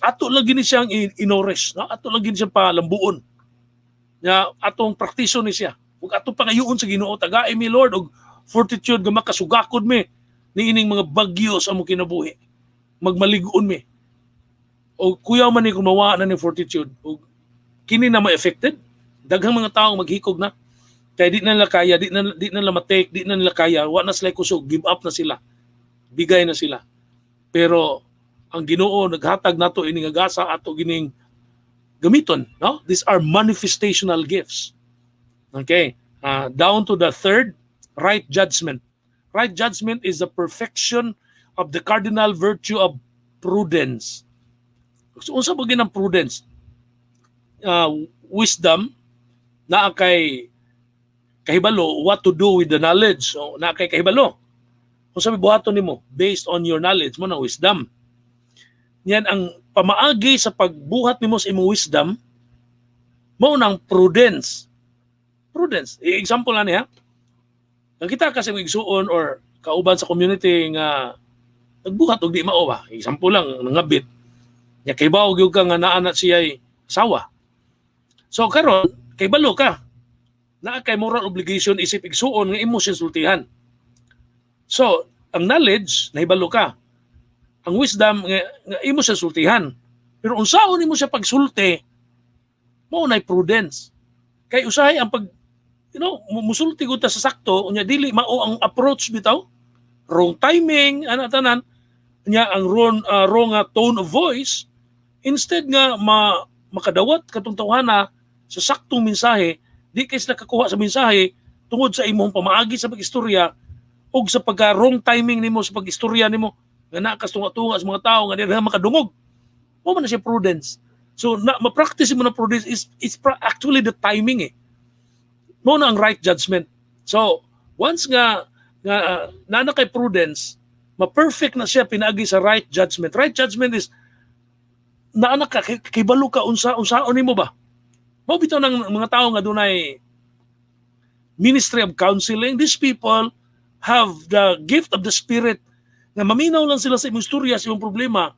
Ato lang gini siyang inores, no? Ato lang gini siyang palambuon. Nga atong praktiso ni siya. Ug atong pangayuon sa Ginoo, tagai mi, Lord, og fortitude nga makasugakod mi niining mga bagyo sa among kinabuhi. Magmalig-on mi. O kuyaw man ni kung mawa na ni fortitude ug kini na ma-affected, daghang mga tao maghikog na kay di na nila kaya, di na nila ma-take, di na nila kaya, wa na sila kusog, give up na sila, bigay na sila. Pero ang Ginoo naghatag nato ini nga gasa, ato gining gamiton, no? These are manifestational gifts. Okay. Down to the third, right judgment. Right judgment is the perfection of the cardinal virtue of prudence. So, unsa ba ginang prudence? Wisdom naa kay kahibalo what to do with the knowledge. So, naa kay kahibalo. Kung sabi buhaton nimo based on your knowledge mo na wisdom. Yan ang pamaagi sa pagbuhat nimo sa imong wisdom mao nang prudence. Prudence. I-example na niya. Nakita ka sa imong igsuon or kauban sa community nga nagbuhat og di mao ba. Example lang, nangabit. Nya kay gyud ka nga naa na siya asawa. So karon kay balo ka. Naa kay moral obligation isip igsuon nga imo siya sultihan. So, ang knowledge nahibalo ka. Ang wisdom nga imo siya sultihan. Pero unsaon nimo siya pagsulti, mao nay prudence. Kay usahay ang pag musulti gud ta sa sakto, unya dili mao ang approach bitaw. Wrong timing, ana tanan nya ang wrong nga tone of voice instead nga makadawat katong tawhana sa saktong mensahe, di kay sila kakuha sa mensahe tungod sa imong pamaagi sa pag-istorya ug sa pagka wrong timing nimo sa pag-istorya nimo nga naa kas tunga-tunga sa mga tao nga di na makadungog. Mao man na siya prudence. So na ma-practice mo na prudence is it's actually the timing eh. Mao na ang right judgment. So once nga naa na kay prudence, ma-perfect na siya pinaagi sa right judgment. Right judgment is naa na ka kibalo ka unsaon nimo ba. Mao bitaw ng mga tao nga dunay ministry of counseling. These people have the gift of the Spirit nga maminaw lang sila sa imong istorya, sa imong problema,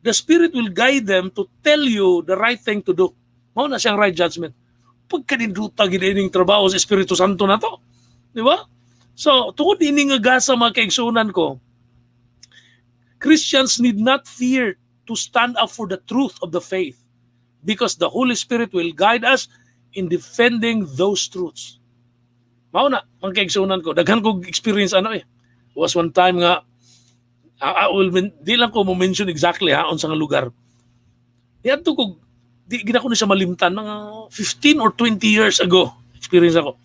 the Spirit will guide them to tell you the right thing to do. Mao na siyang right judgment. Pagkaninduta gid ining trabaho sa Espiritu Santo na to. Di ba? So, tungod ini nga gasa, mga kaigsunan ko, Christians need not fear to stand up for the truth of the faith because the Holy Spirit will guide us in defending those truths. Mao na, mga kaigsunan ko. Daghan kog experience ano eh. Was one time nga, I will, di lang ko mo mention exactly ha, unsa nga lugar. Niadto ko, di gina ko ni siya malimtan, mga 15 or 20 years ago, experience ako.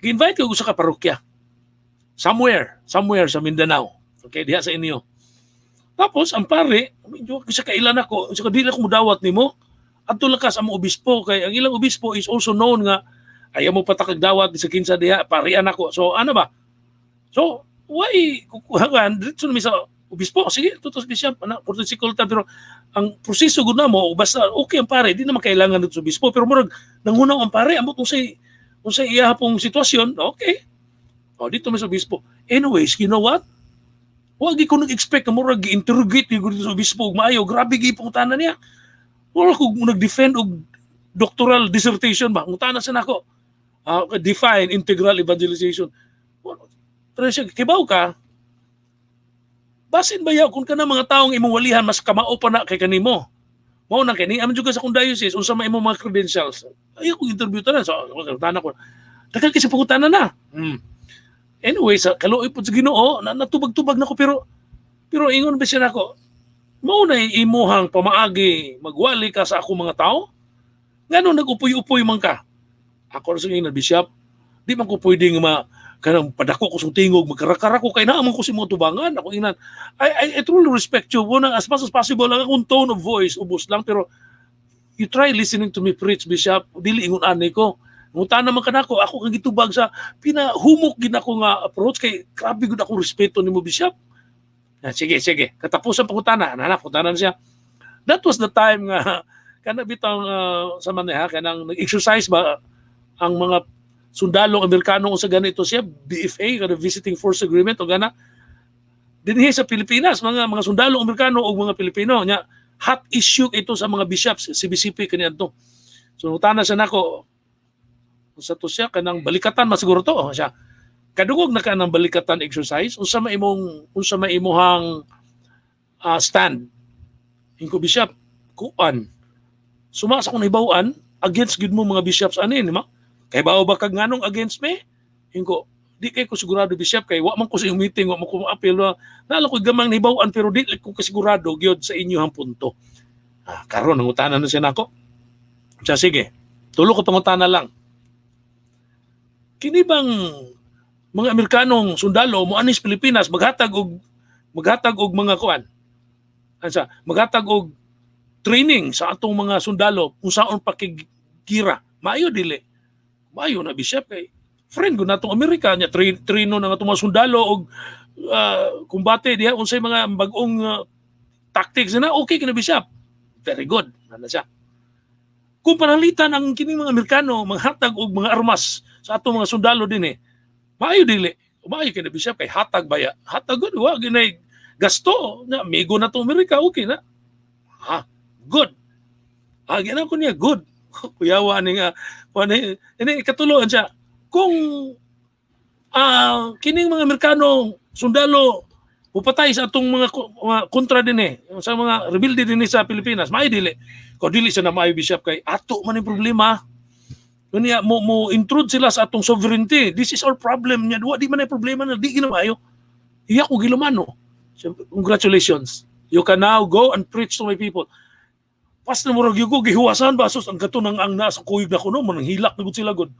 Gi-invite ko sa ka parokya. Somewhere sa Mindanao. Okay, diha sa inyo. Tapos, ang pare, medyo sa kailan ako, sa dili ako mudawat nimo. Adto lang ka sa among obispo kay ang ilang obispo is also known nga ayaw mo patakag dawat sa kinsa diha, parian ako. So ano ba? So why kukuhaan diretso na mi sa obispo? Sige, tutos bishop ana protocol ta, pero ang proseso gud namo basta okay ang pare, di naman kailangan dito sa obispo, pero murag nanghunaw ang pare ambot unsay iya pong sitwasyon, okay. O dito mi sa obispo. Anyways, you know what? Wa gi ko nag-expect nga murag gi-interrogate gyud dito sa obispo ug maayo. Grabe gi pangutana niya. Murag ko nag-defend og doctoral dissertation ba. Ngutana sa nako. Define integral evangelization. Pero siya, kibaw ka, basin ba yaw kung kana mga taong imong walihan mas kamao pa na kay kanimo. Mao nang kini aman jud ka sa akong diocese, unsa man imong mga credentials. Ay ako interview tanan, so pangutana ko. Daghan kay sa pangutana na. Anyway, sa kaluoy pod sa Ginoo, na, natubag-tubag na ko, pero ingon ba siya nako, mao na imuhang pamaagi magwali ka sa akong mga tao? Ngano nag-upoy-upoy man ka? Ako ra sa ingnan, "Bishop, di man ko pwede nga ma kanang padako ko sa tingog, magkarakara ko kay naa man ko sa imong tubangan." Ako ingnan, I truly respect you. Muna, as much as possible, ang akong tone of voice, ubos lang, pero you try listening to me preach, Bishop, dili ingon ani ko. Ngutana man kanako, ako kang gitubag sa pinahumok gid ako nga approach kay grabe gud akong respeto nimo, Bishop. Ah, sige, sige. Katapusan pangutana, na pangutana na siya. That was the time nga kana bitang sa man ha, kanang nag-exercise ba ang mga sundalo Amerikano sa ganito siya BFA, kada Visiting Force Agreement o gana dinhi sa Pilipinas, mga sundalo Amerikano ug mga Pilipino. Nya hot issue ito sa mga bishops CBCP kaniadto. So ngutana siya nako sa to siya kanang balikatan masiguro to. Oh, siya kadungog na ka ng balikatan exercise, unsa ma imuhang stand? Inko, "Bishop, kuan suma sa akong nahibaw-an, against gid mo mga bishops ani, di ba? Kay bao ba kag nganong against me?" Inko, Di kay ko sigurado, Bishop, kay wa man ko sa inyong meeting, wa man ko apil na naala ko gamang nahibaw-an, pero di ko kasigurado gyud sa inyong punto. Ah, karon nangutana na siya nako. Siya, sige. Tulo ko pangutana lang. Kini bang mga Amerikanong sundalo mo anis Pilipinas maghatag og mga kuan? Ansa, maghatag og training sa atong mga sundalo kung saon pakigira. Maayo dili? Maayo na, Bishop, kay friend ko natong Amerika nya traino na nga atong mga sundalo og kumbate diha, unsay mga bag-ong tactics na okay kina, Bishop. Very good. Ana siya. Kung pananglitan ang kining mga Amerikano maghatag og mga armas sa atong mga sundalo dinhi, maayo dili? Maayo kina, Bishop, kay hatag baya. Hatag gud, wa ginay gasto na amigo na tong Amerika, okay na. Ha, good. Ah, gina ko niya good. Kuyawa ni nga kuan ni ini ikatulo siya. Kung kining mga Amerikano sundalo mupatay sa atong mga kontra dinhi, sa mga rebelde dinhi sa Pilipinas, maayo dili? Ko dili siya na maayo, Bishop, kay ato man yung problema. Unya mo intrude sila sa atong sovereignty. This is our problem niya. Wa di man ay problema na di gina maayo. Iya ko gilumano. Siyempre, "Congratulations. You can now go and preach to my people." Pas na murag yugo gihuwasan ba sus ang kato nang ang nasa kuyog na kuno mo nang hilak na gud sila gud.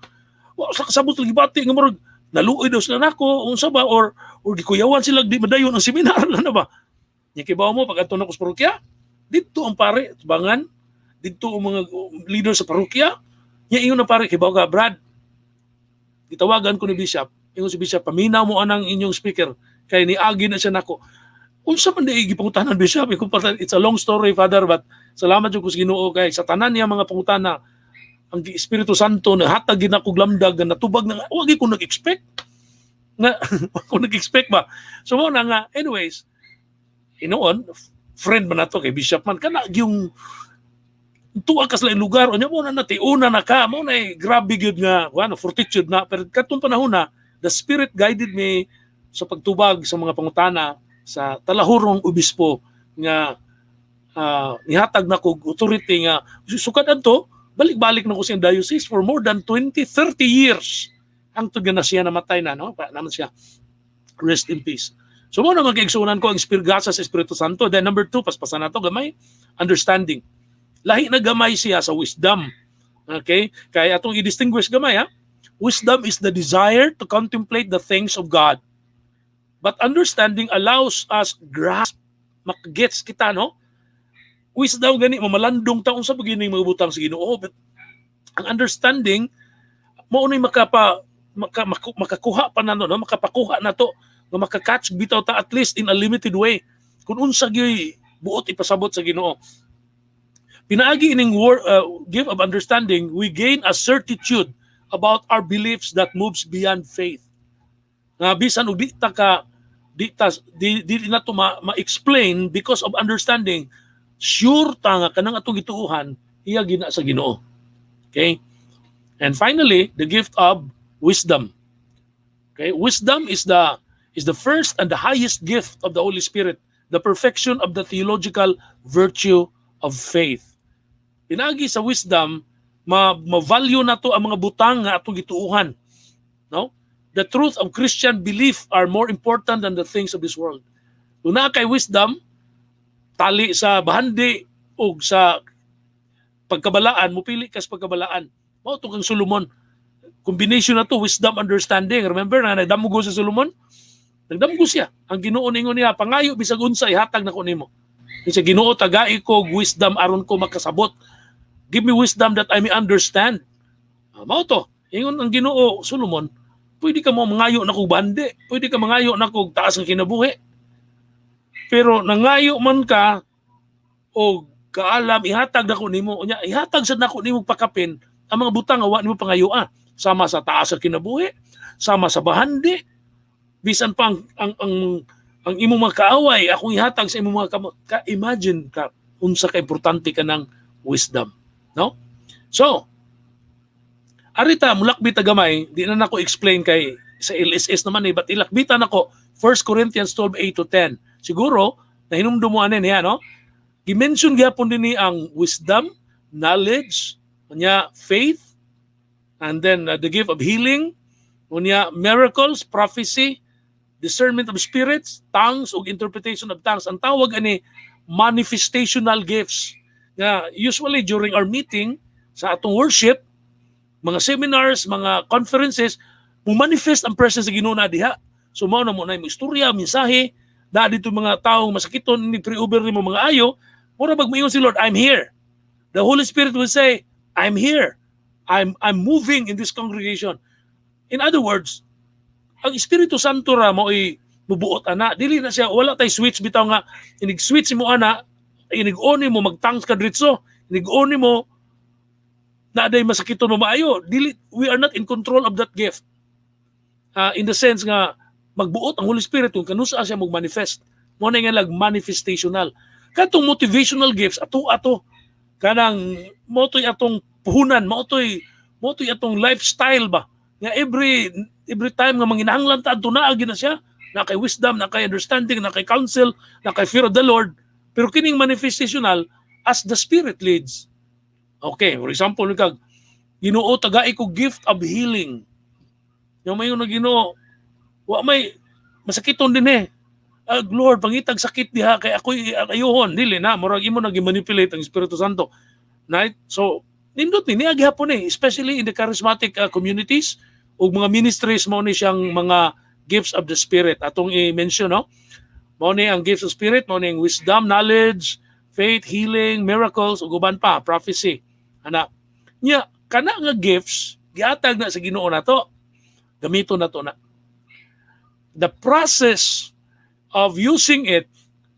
Wa sa kasabot lagi bati nga murag naluoy daw sila nako unsa ba or gikuyawan sila di madayon ang seminar na ba. Nya kibaw mo pag adto na ko sa parokya, didto ang pare tubangan, didto ang mga leader sa parokya. Nya ingon na pare, "Kibaw ka, Brad. Gitawagan ko ni Bishop. Ingon si Bishop, paminaw mo anang inyong speaker kay niagi na siya nako." Unsa man di gipangutanan, Bishop? Ikaw pa, it's a long story, Father, but salamat jud ko sa Ginoo kay sa tanan niya mga pangutana ang Espiritu Santo na hatag gid nako lamdag nga natubag na wa gyud ko nag-expect nga wa ko nag-expect ba. So mo na nga, anyways, inoon friend man nato kay Bishop man kana yung tuwa ka sa laing lugar unya mo na natiuna na ka mo na eh, grabe gyud nga ano fortitude na. Pero katong panahon na the Spirit guided me sa pagtubag sa mga pangutana sa talahurong obispo nga nihatag na kog authority nga sukad adto balik-balik na ko sa diocese for more than 20 30 years hangtod nga na siya namatay na, no, pa naman siya, rest in peace. So mo na mga kaigsuonan ko ang espirgasa sa Espiritu Santo. Then number two, paspasan nato gamay, understanding. Lahi na gamay siya sa wisdom, okay? Kaya atong i-distinguish gamay ha. Wisdom is the desire to contemplate the things of God, but understanding allows us grasp, makagets kita, no? Wisdom gani mamalandong ta unsa pa gyud mga butang sa Ginoo, but ang understanding mao ni makapa maka, makakuha pa na, no, makapakuha na to nga maka-catch bitaw ta at least in a limited way kung unsa gyud buot ipasabot sa Ginoo. Pinaagi ining gift of understanding, we gain a certitude about our beliefs that moves beyond faith nga bisan og di ta ka di ta di, di na to ma-explain, because of understanding, sure ta nga kanang atong gituohan iya gina sa Ginoo. Okay? And finally, the gift of wisdom. Okay? Wisdom is the first and the highest gift of the Holy Spirit, the perfection of the theological virtue of faith. Pinagi sa wisdom, ma ma-value na to ang mga butang nga atong gituohan. No? The truth of Christian belief are more important than the things of this world. Kung naa kay wisdom, tali sa bahandi o sa pagkabalaan, mupili ka sa pagkabalaan. Mao to kang Solomon. Combination na to, wisdom, understanding. Remember na nagdamugo si Solomon? Nagdamugo siya. Ang Ginoo ningon niya, "Pangayo bisag unsa, ihatag nako nimo." Sa Ginoo, tagai ko og wisdom aron ko makasabot. Give me wisdom that I may understand. Ah, mao to. Ingon ang Ginoo, "Solomon, pwede ka mo mangayo na kog bahandi, pwede ka mangayo na kog taas ng kinabuhi. Pero nangayo man ka og kaalam, ihatag nako nimo." Unya ihatag sad nako nimo pakapin ang mga butang nga wa nimo pangayoa, sama sa taas sa kinabuhi, sama sa bahandi, bisan pa ang imong mga kaaway akong ihatag sa imong mga kamot. Ka imagine ka unsa ka importante ka ng wisdom, no? So arita mulakbit ta gamay, di na nako explain kay sa LSS naman eh, but ilakbitan nako 1 Corinthians 12:8 to 10. Siguro nahinumdum mo ani niya, no? Gi-mention gyapon dinhi ang wisdom, knowledge, nya faith, and then the gift of healing, Unya, miracles, prophecy, discernment of spirits, tongues ug interpretation of tongues. Ang tawag ani manifestational gifts. Nga usually during our meeting sa atong worship, mga seminars, mga conferences, mo manifest ang presence sa Ginoo na diha. So mao na mo na mo istorya, mensahe, na dito mga taong masakiton ni pre-over nimo mga ayo, mura bag moingon si Lord, "I'm here." The Holy Spirit will say, "I'm here. I'm moving in this congregation." In other words, ang Espiritu Santo ra mao'y mubuot ana. Dili na siya, wala tay switch bitaw nga inig switch mo ana, inig on mo magtangs ka diretso, inig on mo na day masakiton mo maayo. Dili, we are not in control of that gift. In the sense nga magbuot ang Holy Spirit kung kanusa siya mag-manifest. Mao na nga lag manifestational. Katong motivational gifts ato ato kanang mao to'y atong puhunan, mao to'y atong lifestyle ba nga every time nga manginahanglan ta adto naa na siya, na kay wisdom, na kay understanding, na kay counsel, na kay fear of the Lord. Pero kining manifestational, as the Spirit leads. Okay, for example, kag, "Ginoo, tagai ko gift of healing." Yung may na, "Ginoo, wa may masakiton din eh. Lord, pangitag sakit diha kay ako'y ayuhon." Dili na, murag imo na gi-manipulate ang Espiritu Santo. Right? So, nindot ni niya gihapon eh, especially in the charismatic communities ug mga ministries, mao ni siyang mga gifts of the Spirit. Atong i-mention, no? Mao ni ang gifts of Spirit, mao ni ang wisdom, knowledge, faith, healing, miracles ug uban pa, prophecy. Ana. Nya kana nga gifts gihatag na sa Ginoo nato. Gamiton nato na. The process of using it,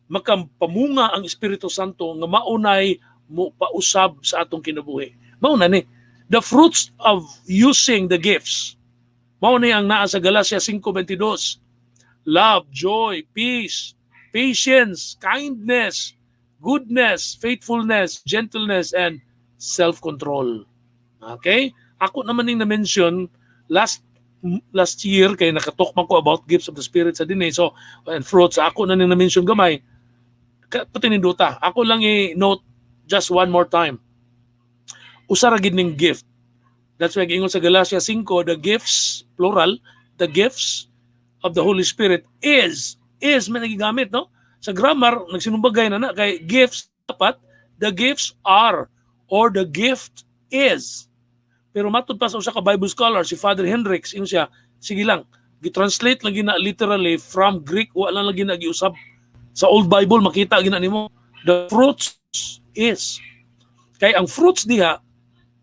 makapamunga ang Espiritu Santo nga maunay mo pausab sa atong kinabuhi. Mao na ni. The fruits of using the gifts. Mao ni ang naa sa Galatia 5:22. Love, joy, peace, patience, kindness, goodness, faithfulness, gentleness, and self-control. Okay? Ako naman ning na-mention last last year kay nakatalk man ko about gifts of the Spirit sa dinhi. So, and fruits, ako na ning na-mention gamay. Pati nindota. Ako lang i-note just one more time. Usa ra gid ning gift. That's why giingon sa Galatia 5, the gifts, plural, the gifts of the Holy Spirit is may nagigamit, no? Sa grammar, nagsinumbagay na na kay gifts dapat the gifts are or the gift is. Pero matud pa sa usa ka Bible scholar, si Father Hendricks, ingon siya, sige lang, gi-translate lang gina literally from Greek, wala lang gina giusab. Sa Old Bible makita gina nimo the fruits is. Kay ang fruits diha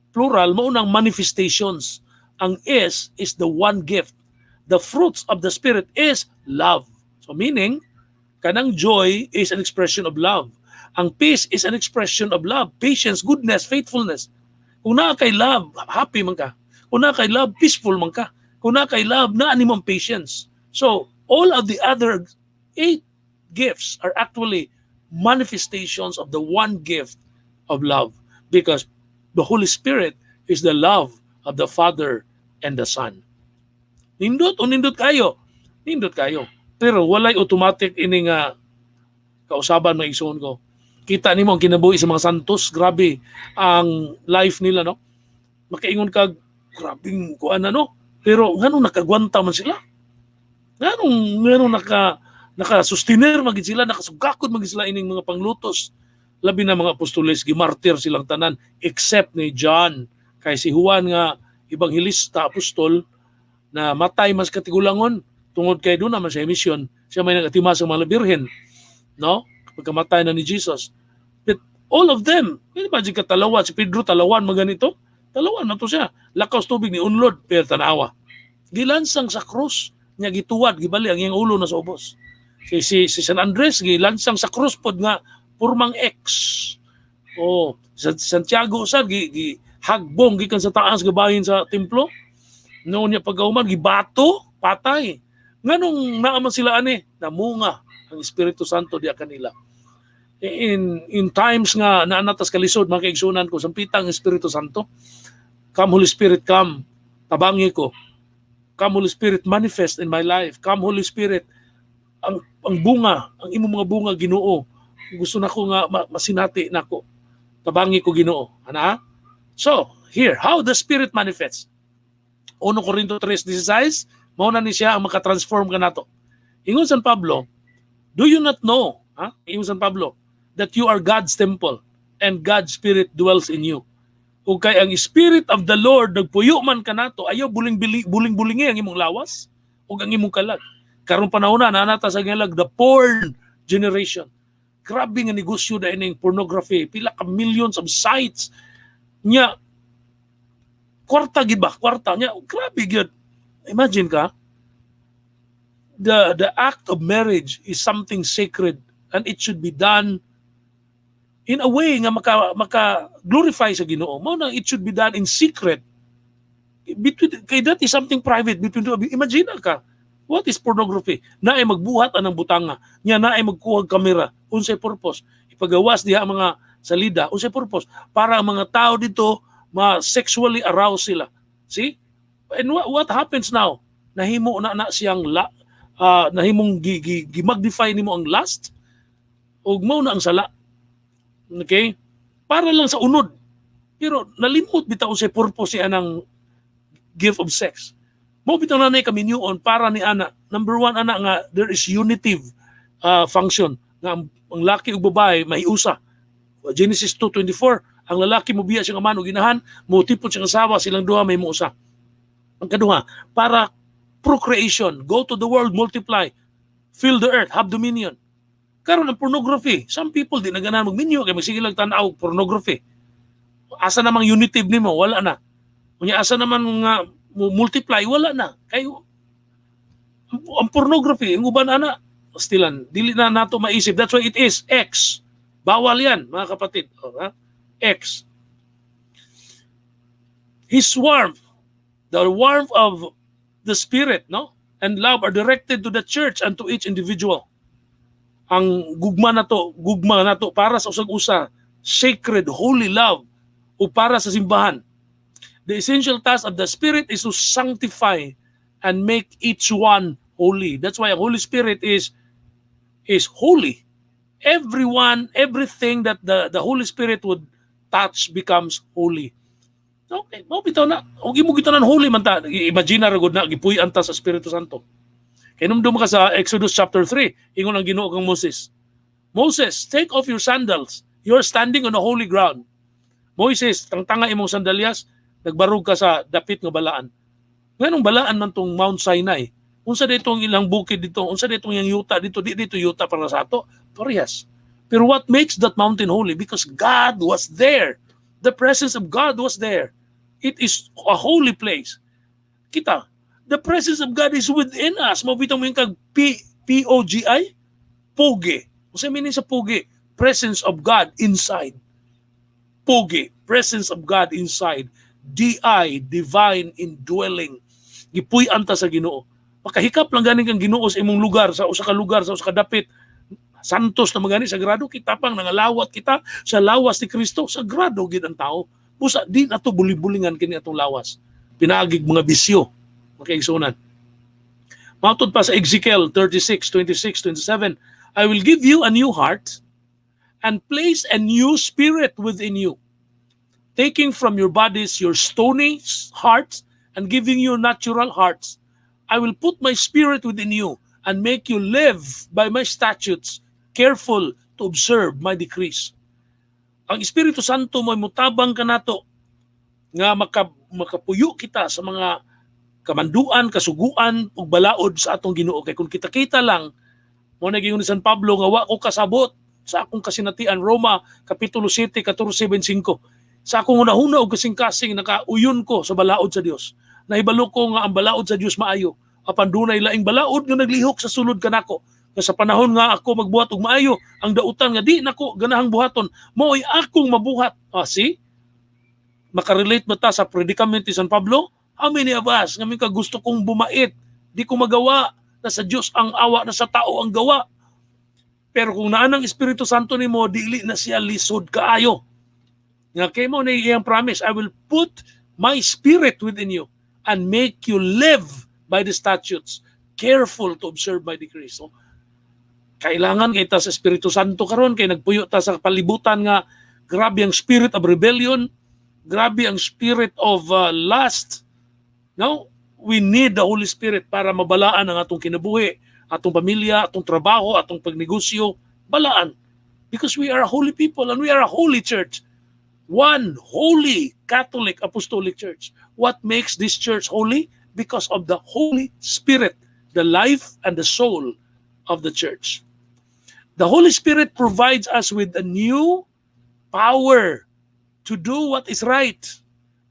plural, mao nang manifestations. Ang is the one gift. The fruits of the Spirit is love. So meaning kanang joy is an expression of love. Ang peace is an expression of love. Patience, goodness, faithfulness. Kung naa kay love, happy man ka. Kung naa kay love, peaceful man ka. Kung naa kay love, naa nimo ang patience. So, all of the other eight gifts are actually manifestations of the one gift of love because the Holy Spirit is the love of the Father and the Son. Nindot o nindot kayo? Nindot kayo. Pero walay automatic ini nga kausaban, mga igsoon ko. Kita nimo ang kinabuhi sa mga santos, grabe ang life nila, no? Makaingon kag grabing kuan na, no? Pero nganong nakagwanta man sila? Nganong naka sustenir man gid sila, nakasugakod man gid sila ining mga panglutos? Labi na mga apostoles, gimartir silang tanan except ni John. Kay si Juan nga ebanghilista, apostol, na matay mas katigulangon tungod kay doon naman siya mission. Siya may nagatima sa mga birhen, no? Pagkamatay na ni Jesus. But all of them, hindi ba ka talawan, si Pedro talawan maganito? Talawan na to siya. Lakaw sa tubig ni unlod, pero tanawa. Gilansang sa krus, niya gituwad, gibali ang iyang ulo na sa ubos. Si San Andres, gilansang sa krus pod nga purmang X. Oh, sa Santiago sad gi hagbong gikan sa taas gabahin sa templo. Noon niya pagkauman gibato, patay. Nganong naa man sila ani, namunga ang Espiritu Santo diya kanila. In times nga naa na tas kalisod, mga kaigsunan ko, sampita ang Espiritu Santo. Come, Holy Spirit, come. Tabangi ko. Come, Holy Spirit, manifest in my life. Come, Holy Spirit, ang bunga, ang imong mga bunga, Ginoo. Gusto nako nga masinati nako. Tabangi ko, Ginoo. Ana? So, here, how the Spirit manifests. 1 Corinto 3:16, mao na ni siya ang makatransform kanato. Ingon San Pablo, "Do you not know," ha? Ingon San Pablo, "that you are God's temple and God's Spirit dwells in you?" Ug kay ang Spirit of the Lord nagpuyo man kanato, ayaw buling buling bulingi ang imong lawas ug ang imong kalag. Karon panahon na naa ta sa gilag the porn generation. Grabe nga negosyo na ining pornography, pila ka millions of sites nya, kwarta gid ba, kwarta nya, grabe gyud. Imagine ka, the act of marriage is something sacred and it should be done in a way nga maka glorify sa Ginoo. Mao na it should be done in secret between, kay that is something private between two. Imagine ka, what is pornography? Naay magbuhat anang butanga nya, naay magkuha og kamera. Unsay purpose? Ipagawas diha ang mga salida. Unsay purpose? Para ang mga tao dito ma sexually arouse sila. See? And what happens now? Nahimo na na siyang nahimong gi magnify nimo ang lust ug mao na ang sala. Okay? Para lang sa unod. Pero nalimot bitaw sa purpose siya ng gift of sex. Mao bitaw na kaminyuon para ni ana. Number one, ana, nga there is unitive function nga ang laki ug babae mahiusa. Genesis 2:24, ang lalaki mobiya siyang amahan ug inahan, motipon siyang asawa, silang duha mahimo usa. Ang kaduha, para procreation, go to the world, multiply, fill the earth, have dominion. Karon ang pornography, some people di na ganahan magminyo kay magsige lang tan-aw pornography. Asa namang unitive nimo? Wala na. Unya asa naman nga mo multiply? Wala na. Kay ang pornography, ang uban ana, stilan, dili na nato maisip. That's why it is X. Bawal yan, mga kapatid. Oh, ha? X. His warmth, the warmth of the Spirit, no? And love are directed to the church and to each individual. Ang gugma nato para sa usag-usa, sacred, holy love, o para sa simbahan. The essential task of the Spirit is to sanctify and make each one holy. That's why ang Holy Spirit is holy. Everyone, everything that the Holy Spirit would touch becomes holy. Okay, mao bitaw na. Og imo gitanan holy man ta. Imagine ra gud na gipuy-an ta sa Espiritu Santo. Kay hinumdum ka sa Exodus chapter 3, ingon ang Ginoo kang Moses, "Moses, take off your sandals. You're standing on a holy ground." Moises, tangtanga imong sandalyas, nagbarog ka sa dapit nga balaan. Nganong balaan man tong Mount Sinai? Unsa dito ang ilang bukid dito? Unsa dito ang iyang yuta dito? Di dito yuta para sa ato. Parehas. Pero what makes that mountain holy? Because God was there. The presence of God was there. It is a holy place. Kita, the presence of God is within us. Mao bitaw mo yung kag P P O G I, Pogi. Unsa meaning sa pogi? Presence of God inside. Pogi, presence of God inside. DI, divine indwelling. Gipuy-an ta sa Ginoo. Makahikap lang gani kang Ginoo sa imong lugar, sa usa ka lugar, sa usa ka dapit. Santos na magani, sagrado kita pang nangalawat kita sa lawas ni Kristo, sagrado gid ang tao. Busa di na to buling-bulingan kini atong lawas. Pinaagig mga bisyo, mga kaigsuonan. Mautod pa sa Ezekiel 36, 26, 27, "I will give you a new heart and place a new spirit within you, taking from your bodies your stony hearts and giving you natural hearts. I will put my spirit within you and make you live by my statutes, careful to observe my decrees." Ang Espiritu Santo mo mutabang kanato nga makapuyo kita sa mga kamanduan, kasuguan ug balaod sa atong Ginoo. Kay kung kita-kita lang, mo na giingon ni San Pablo nga wa ko kasabot sa akong kasinatian, Roma kapitulo 7 14:25. Sa akong hunahuna ug kasing-kasing nakauyon ko sa balaod sa Dios. Nahibalo ko nga ang balaod sa Dios maayo. Apan dunay laing balaod nga naglihok sa sulod kanako. Nga sa panahon nga ako magbuhat og maayo, ang dautan nga di nako ganahang buhaton, mao'y akong mabuhat. Ah, see? Makarelate ba ta sa predicament ni San Pablo? How many of us nga ka gusto kong bumait, di ko magawa, na sa Dios ang awa, na sa tao ang gawa? Pero kung naa ang Espiritu Santo nimo, dili na siya lisod kaayo. Nga kay mo ni iyang promise, "I will put my spirit within you and make you live by the statutes, careful to observe my decrees." So, kailangan kita sa Espiritu Santo karon kay nagpuyo ta sa palibutan nga grabe ang spirit of rebellion, grabe ang spirit of lust. No, we need the Holy Spirit para mabalaan ang atong kinabuhi, atong pamilya, atong trabaho, atong pagnegosyo, balaan. Because we are a holy people and we are a holy church. One holy Catholic Apostolic Church. What makes this church holy? Because of the Holy Spirit, the life and the soul of the church. The Holy Spirit provides us with a new power to do what is right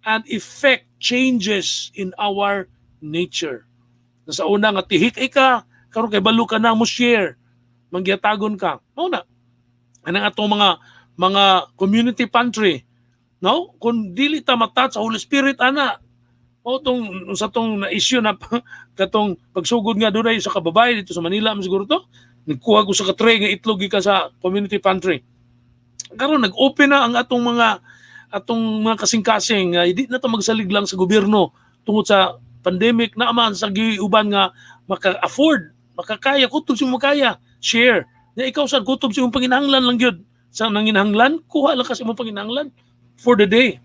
and effect changes in our nature. Sa una nga tihik ka, karon kay balo ka na mo share, mangyatagon ka. Mao na. Anang atong mga community pantry, no? Kung dili ta ma-touch sa Holy Spirit ana, o tong sa tong na issue na katong pagsugod nga dunay sa kababay dito sa Manila man siguro to, nagkuha ko sa ka tray nga itlog gikan sa community pantry. Karon nag-open na ang atong mga kasing-kasing, hindi na ta magsalig lang sa gobyerno tungod sa pandemic na man sa giuban nga maka-afford, makakaya, kutob sa imong makaya, share. Na ikaw sa kutob sa imong panginahanglan lang gyud. Sa nanginahanglan, kuha lang ka sa imong panginahanglan for the day.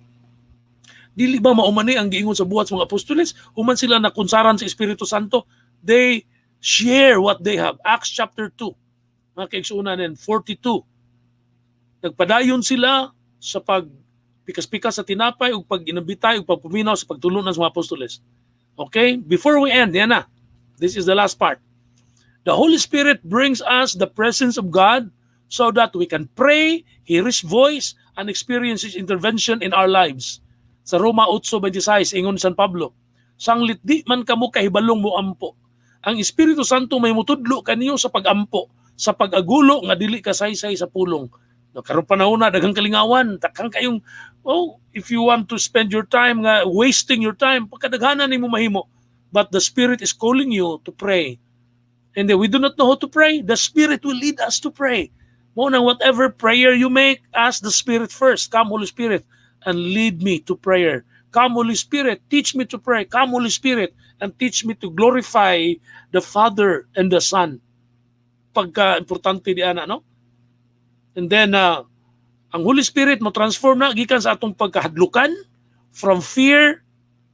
Dili ba mao man ni ang giingon sa Buhat sa mga Apostoles? Human sila nakunsaran sa Espiritu Santo, they share what they have. Acts chapter 2, mga kaigsuonan, and 42. Nagpadayon sila sa pag pikas-pikas sa tinapay ug pag inabitay ug pagpuminaw sa pagtulunan sa mga apostoles. Okay? Before we end, yan na. This is the last part. The Holy Spirit brings us the presence of God so that we can pray, hear His voice, and experience His intervention in our lives. Sa Roma 8:26, ingon San Pablo, "Sanglit di man kamo kahibalong moampo, ang Espiritu Santo may mutudlo kaniyo sa pagampo, sa pag-agulo nga dili kasaysay sa pulong." No, karon panahon na daghang kalingawan, daghang kayong, oh, if you want to spend your time nga wasting your time, pagkadaghanan nimo mahimo. But the Spirit is calling you to pray. And then we do not know how to pray. The Spirit will lead us to pray. Mao nang whatever prayer you make, ask the Spirit first. "Come, Holy Spirit, and lead me to prayer. Come, Holy Spirit, teach me to pray. Come, Holy Spirit, and teach me to glorify the Father and the Son." Pagka importante di ana, no? And then, ang Holy Spirit mo transform na gikan sa atong pagkahadlukan, from fear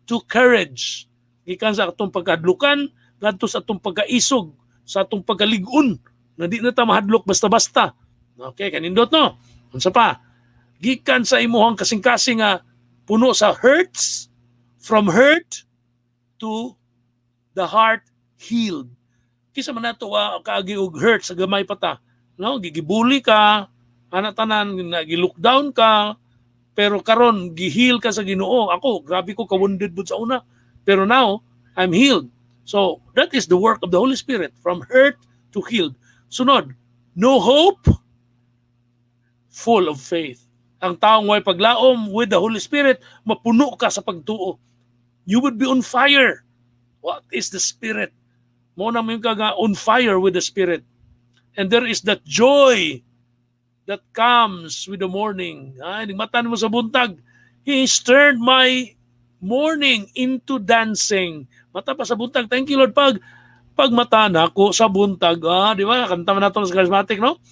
to courage. Gikan sa atong pagkahadlukan ngadto sa atong pagkaisog, sa atong pagkalig-on na di na ta mahadlok basta-basta. Okay, kanindot, no? Unsa pa? Gikan sa imuhang kasing-kasing nga puno sa hurts, from hurt to the heart healed. Kisa man nato wa kaagi og hurt sa gamay pa ta. No, gigibuli ka, ana tanan, gi-lockdown ka, pero karon gi-heal ka sa Ginoo. Ako, grabe ko ka-wounded bud sa una. Pero now, I'm healed. So, that is the work of the Holy Spirit, from hurt to healed. Sunod, no hope, full of faith. Ang taong way paglaom, with the Holy Spirit, mapuno ka sa pagtuo. You would be on fire. What is the Spirit? Mao na mo yung kaga on fire with the Spirit. And there is that joy that comes with the morning. Ay, mata mo sa buntag. "He has turned my mourning into dancing." Mata pa sa buntag. Thank you, Lord. Pag mata na ko sa buntag. Ah, di ba? Kanta man nato sa charismatic, no?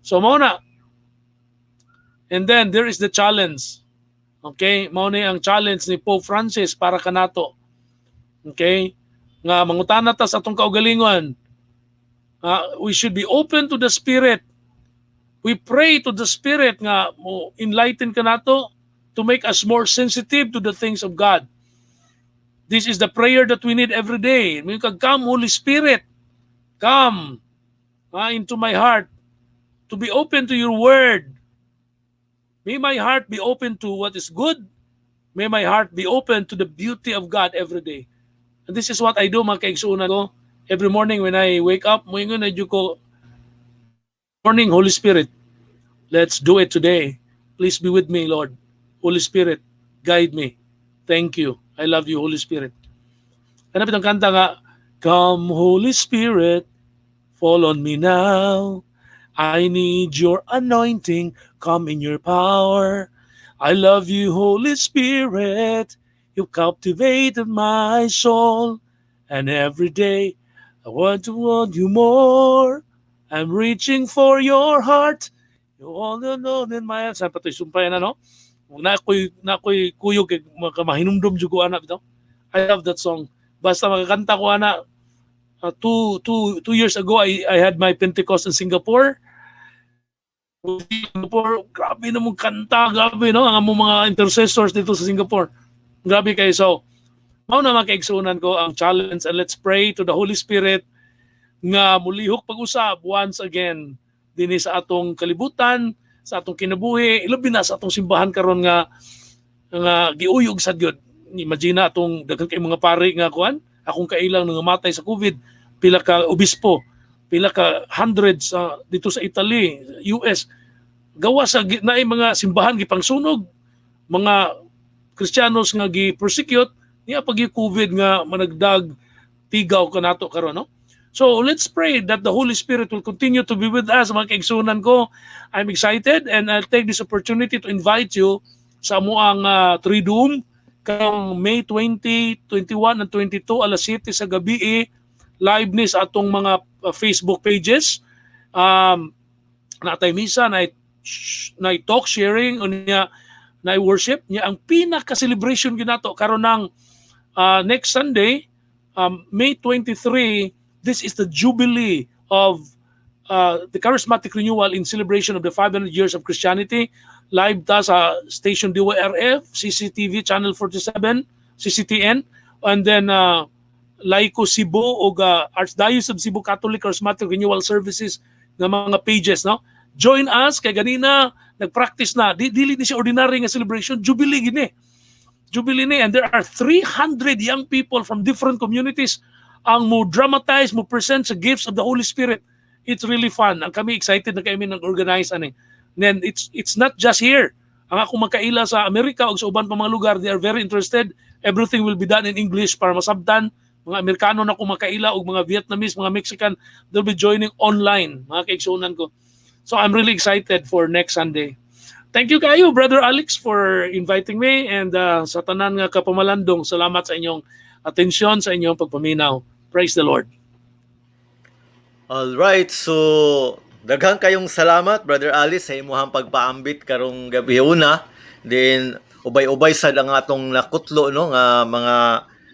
So, mao na. And then, there is the challenge. Okay? Mao ni ang challenge ni Pope Francis para kanato. Okay? Nga mangutana ta sa atong kaugalingon. We should be open to the Spirit. We pray to the Spirit nga mo enlighten kanato to make us more sensitive to the things of God. This is the prayer that we need every day. May kag, "Come, Holy Spirit, come into my heart to be open to your word. May my heart be open to what is good. May my heart be open to the beauty of God every day." And this is what I do, mga kaigsuonan ko. Every morning when I wake up, moingon na jud ko, "Morning, Holy Spirit. Let's do it today. Please be with me, Lord. Holy Spirit, guide me. Thank you. I love you, Holy Spirit." Hanapit ang kanta nga, "Come, Holy Spirit, fall on me now. I need your anointing. Come in your power. I love you, Holy Spirit. You've captivated my soul. And every day I want to want you more. I'm reaching for your heart. You all know in my" Sa patoy sumpay na, no? Na ako'y kuyog kay mahinumdum jud ko ana bitaw. I love that song. Basta makakanta ko ana, 2 years ago I had my Pentecost in Singapore. Singapore, grabe na mong kanta, grabe, no? Ang among mga intercessors dito sa Singapore. Grabe kayo. So, mao na, mga kaigsuonan ko, ang challenge, and let's pray to the Holy Spirit nga mulihok pag-usab once again dinhi sa atong kalibutan, sa atong kinabuhi, ilabi na sa atong simbahan karon nga giuyog sad gyud. Imagine na atong daghan kay mga pari nga kuan, akong kailang nangamatay sa COVID, pila ka obispo, pila ka hundreds dito sa Italy, US, gawa sa naay mga simbahan gipangsunog, mga Kristiyanos nga gi-persecute niya pag COVID nga managdag tigaw kanato karon, no? So let's pray that the Holy Spirit will continue to be with us, mga kaigsuonan ko. I'm excited and I'll take this opportunity to invite you sa amuang Triduum karong May 20, 21 and 22, alas 7 sa gabi eh, live ni sa atong mga Facebook pages. Natay misa, na talk sharing unya na worship niya. Ang pinaka celebration ginato karon ng next Sunday, May 23. This is the jubilee of the Charismatic Renewal in celebration of the 500 years of Christianity. Live ta sa station DYRF, CCTV Channel 47, CCTN, and then Laico Cebu o Archdiocese of Cebu Catholic Charismatic Renewal Services nga mga pages, no? Join us kay ganina nagpractice na. Dili ni siya ordinary nga celebration, jubilee gini. Jubilee ni, and there are 300 young people from different communities ang mo dramatize, mo present sa gifts of the Holy Spirit. It's really fun. Ang kami, excited na kami nag-organize ani. Then it's not just here. Ang akong makaila sa Amerika o sa uban pa mga lugar, they are very interested. Everything will be done in English para masabtan. Mga Amerikano na akong makaila o mga Vietnamese, mga Mexican, they'll be joining online, mga kaigsuonan ko. So I'm really excited for next Sunday. Thank you kayo, Brother Alex, for inviting me and sa tanan nga kapamalandong, salamat sa inyong atensyon, sa inyong pagpaminaw. Praise the Lord. All right, so daghan kayong salamat, Brother Alice, sa imuhang pagpaambit karong gabi una. Then ubay-ubay sad ang atong nakutlo, no, nga mga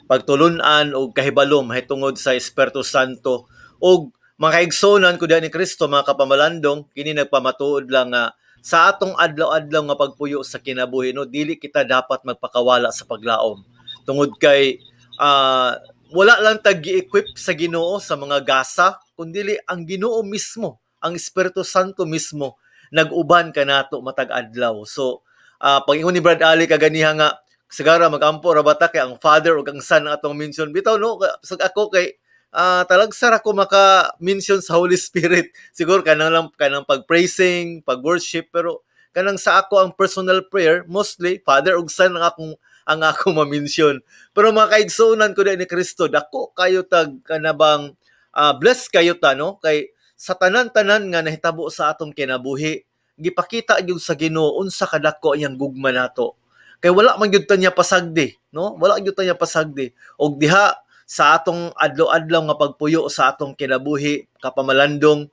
pagtulun-an og kahibalo mahitungod sa Espiritu Santo. Og mga kaigsuonan ko diha ni Kristo, mga kapamalandong, kini nagpamatuod lang nga sa atong adlaw-adlaw nga pagpuyo sa kinabuhi, no, dili kita dapat magpakawala sa paglaom tungod kay wala lang tag gi-equip sa Ginoo sa mga gasa, kundili ang Ginoo mismo, ang Espiritu Santo mismo, nag-uban kanato matag adlaw. So pag-ingon ni Brad Ali kaganiha nga sigara magampo ra bata kay ang Father ug ang Son ang atong mention bitaw, no? Sa ako kay talagsa ra ko maka mention sa Holy Spirit, siguro kanang lang kanang pag-praising, pag-worship, pero kanang sa ako ang personal prayer, mostly Father ug Son ang akong ma-mention. Pero mga kaigsuonan ko ni Kristo, dako kayo tag kanabang bless kayo ta, no, kay sa tanan-tanan nga nahitabo sa atong kinabuhi, gipakita gyud sa Ginoo unsa kadako iyang gugma nato. Kay wala man gyud ta niya pasagdi, no? Wala gyud ta niya pasagdi. Og diha sa atong adlaw-adlaw nga pagpuyo sa atong kinabuhi, kapamalandong,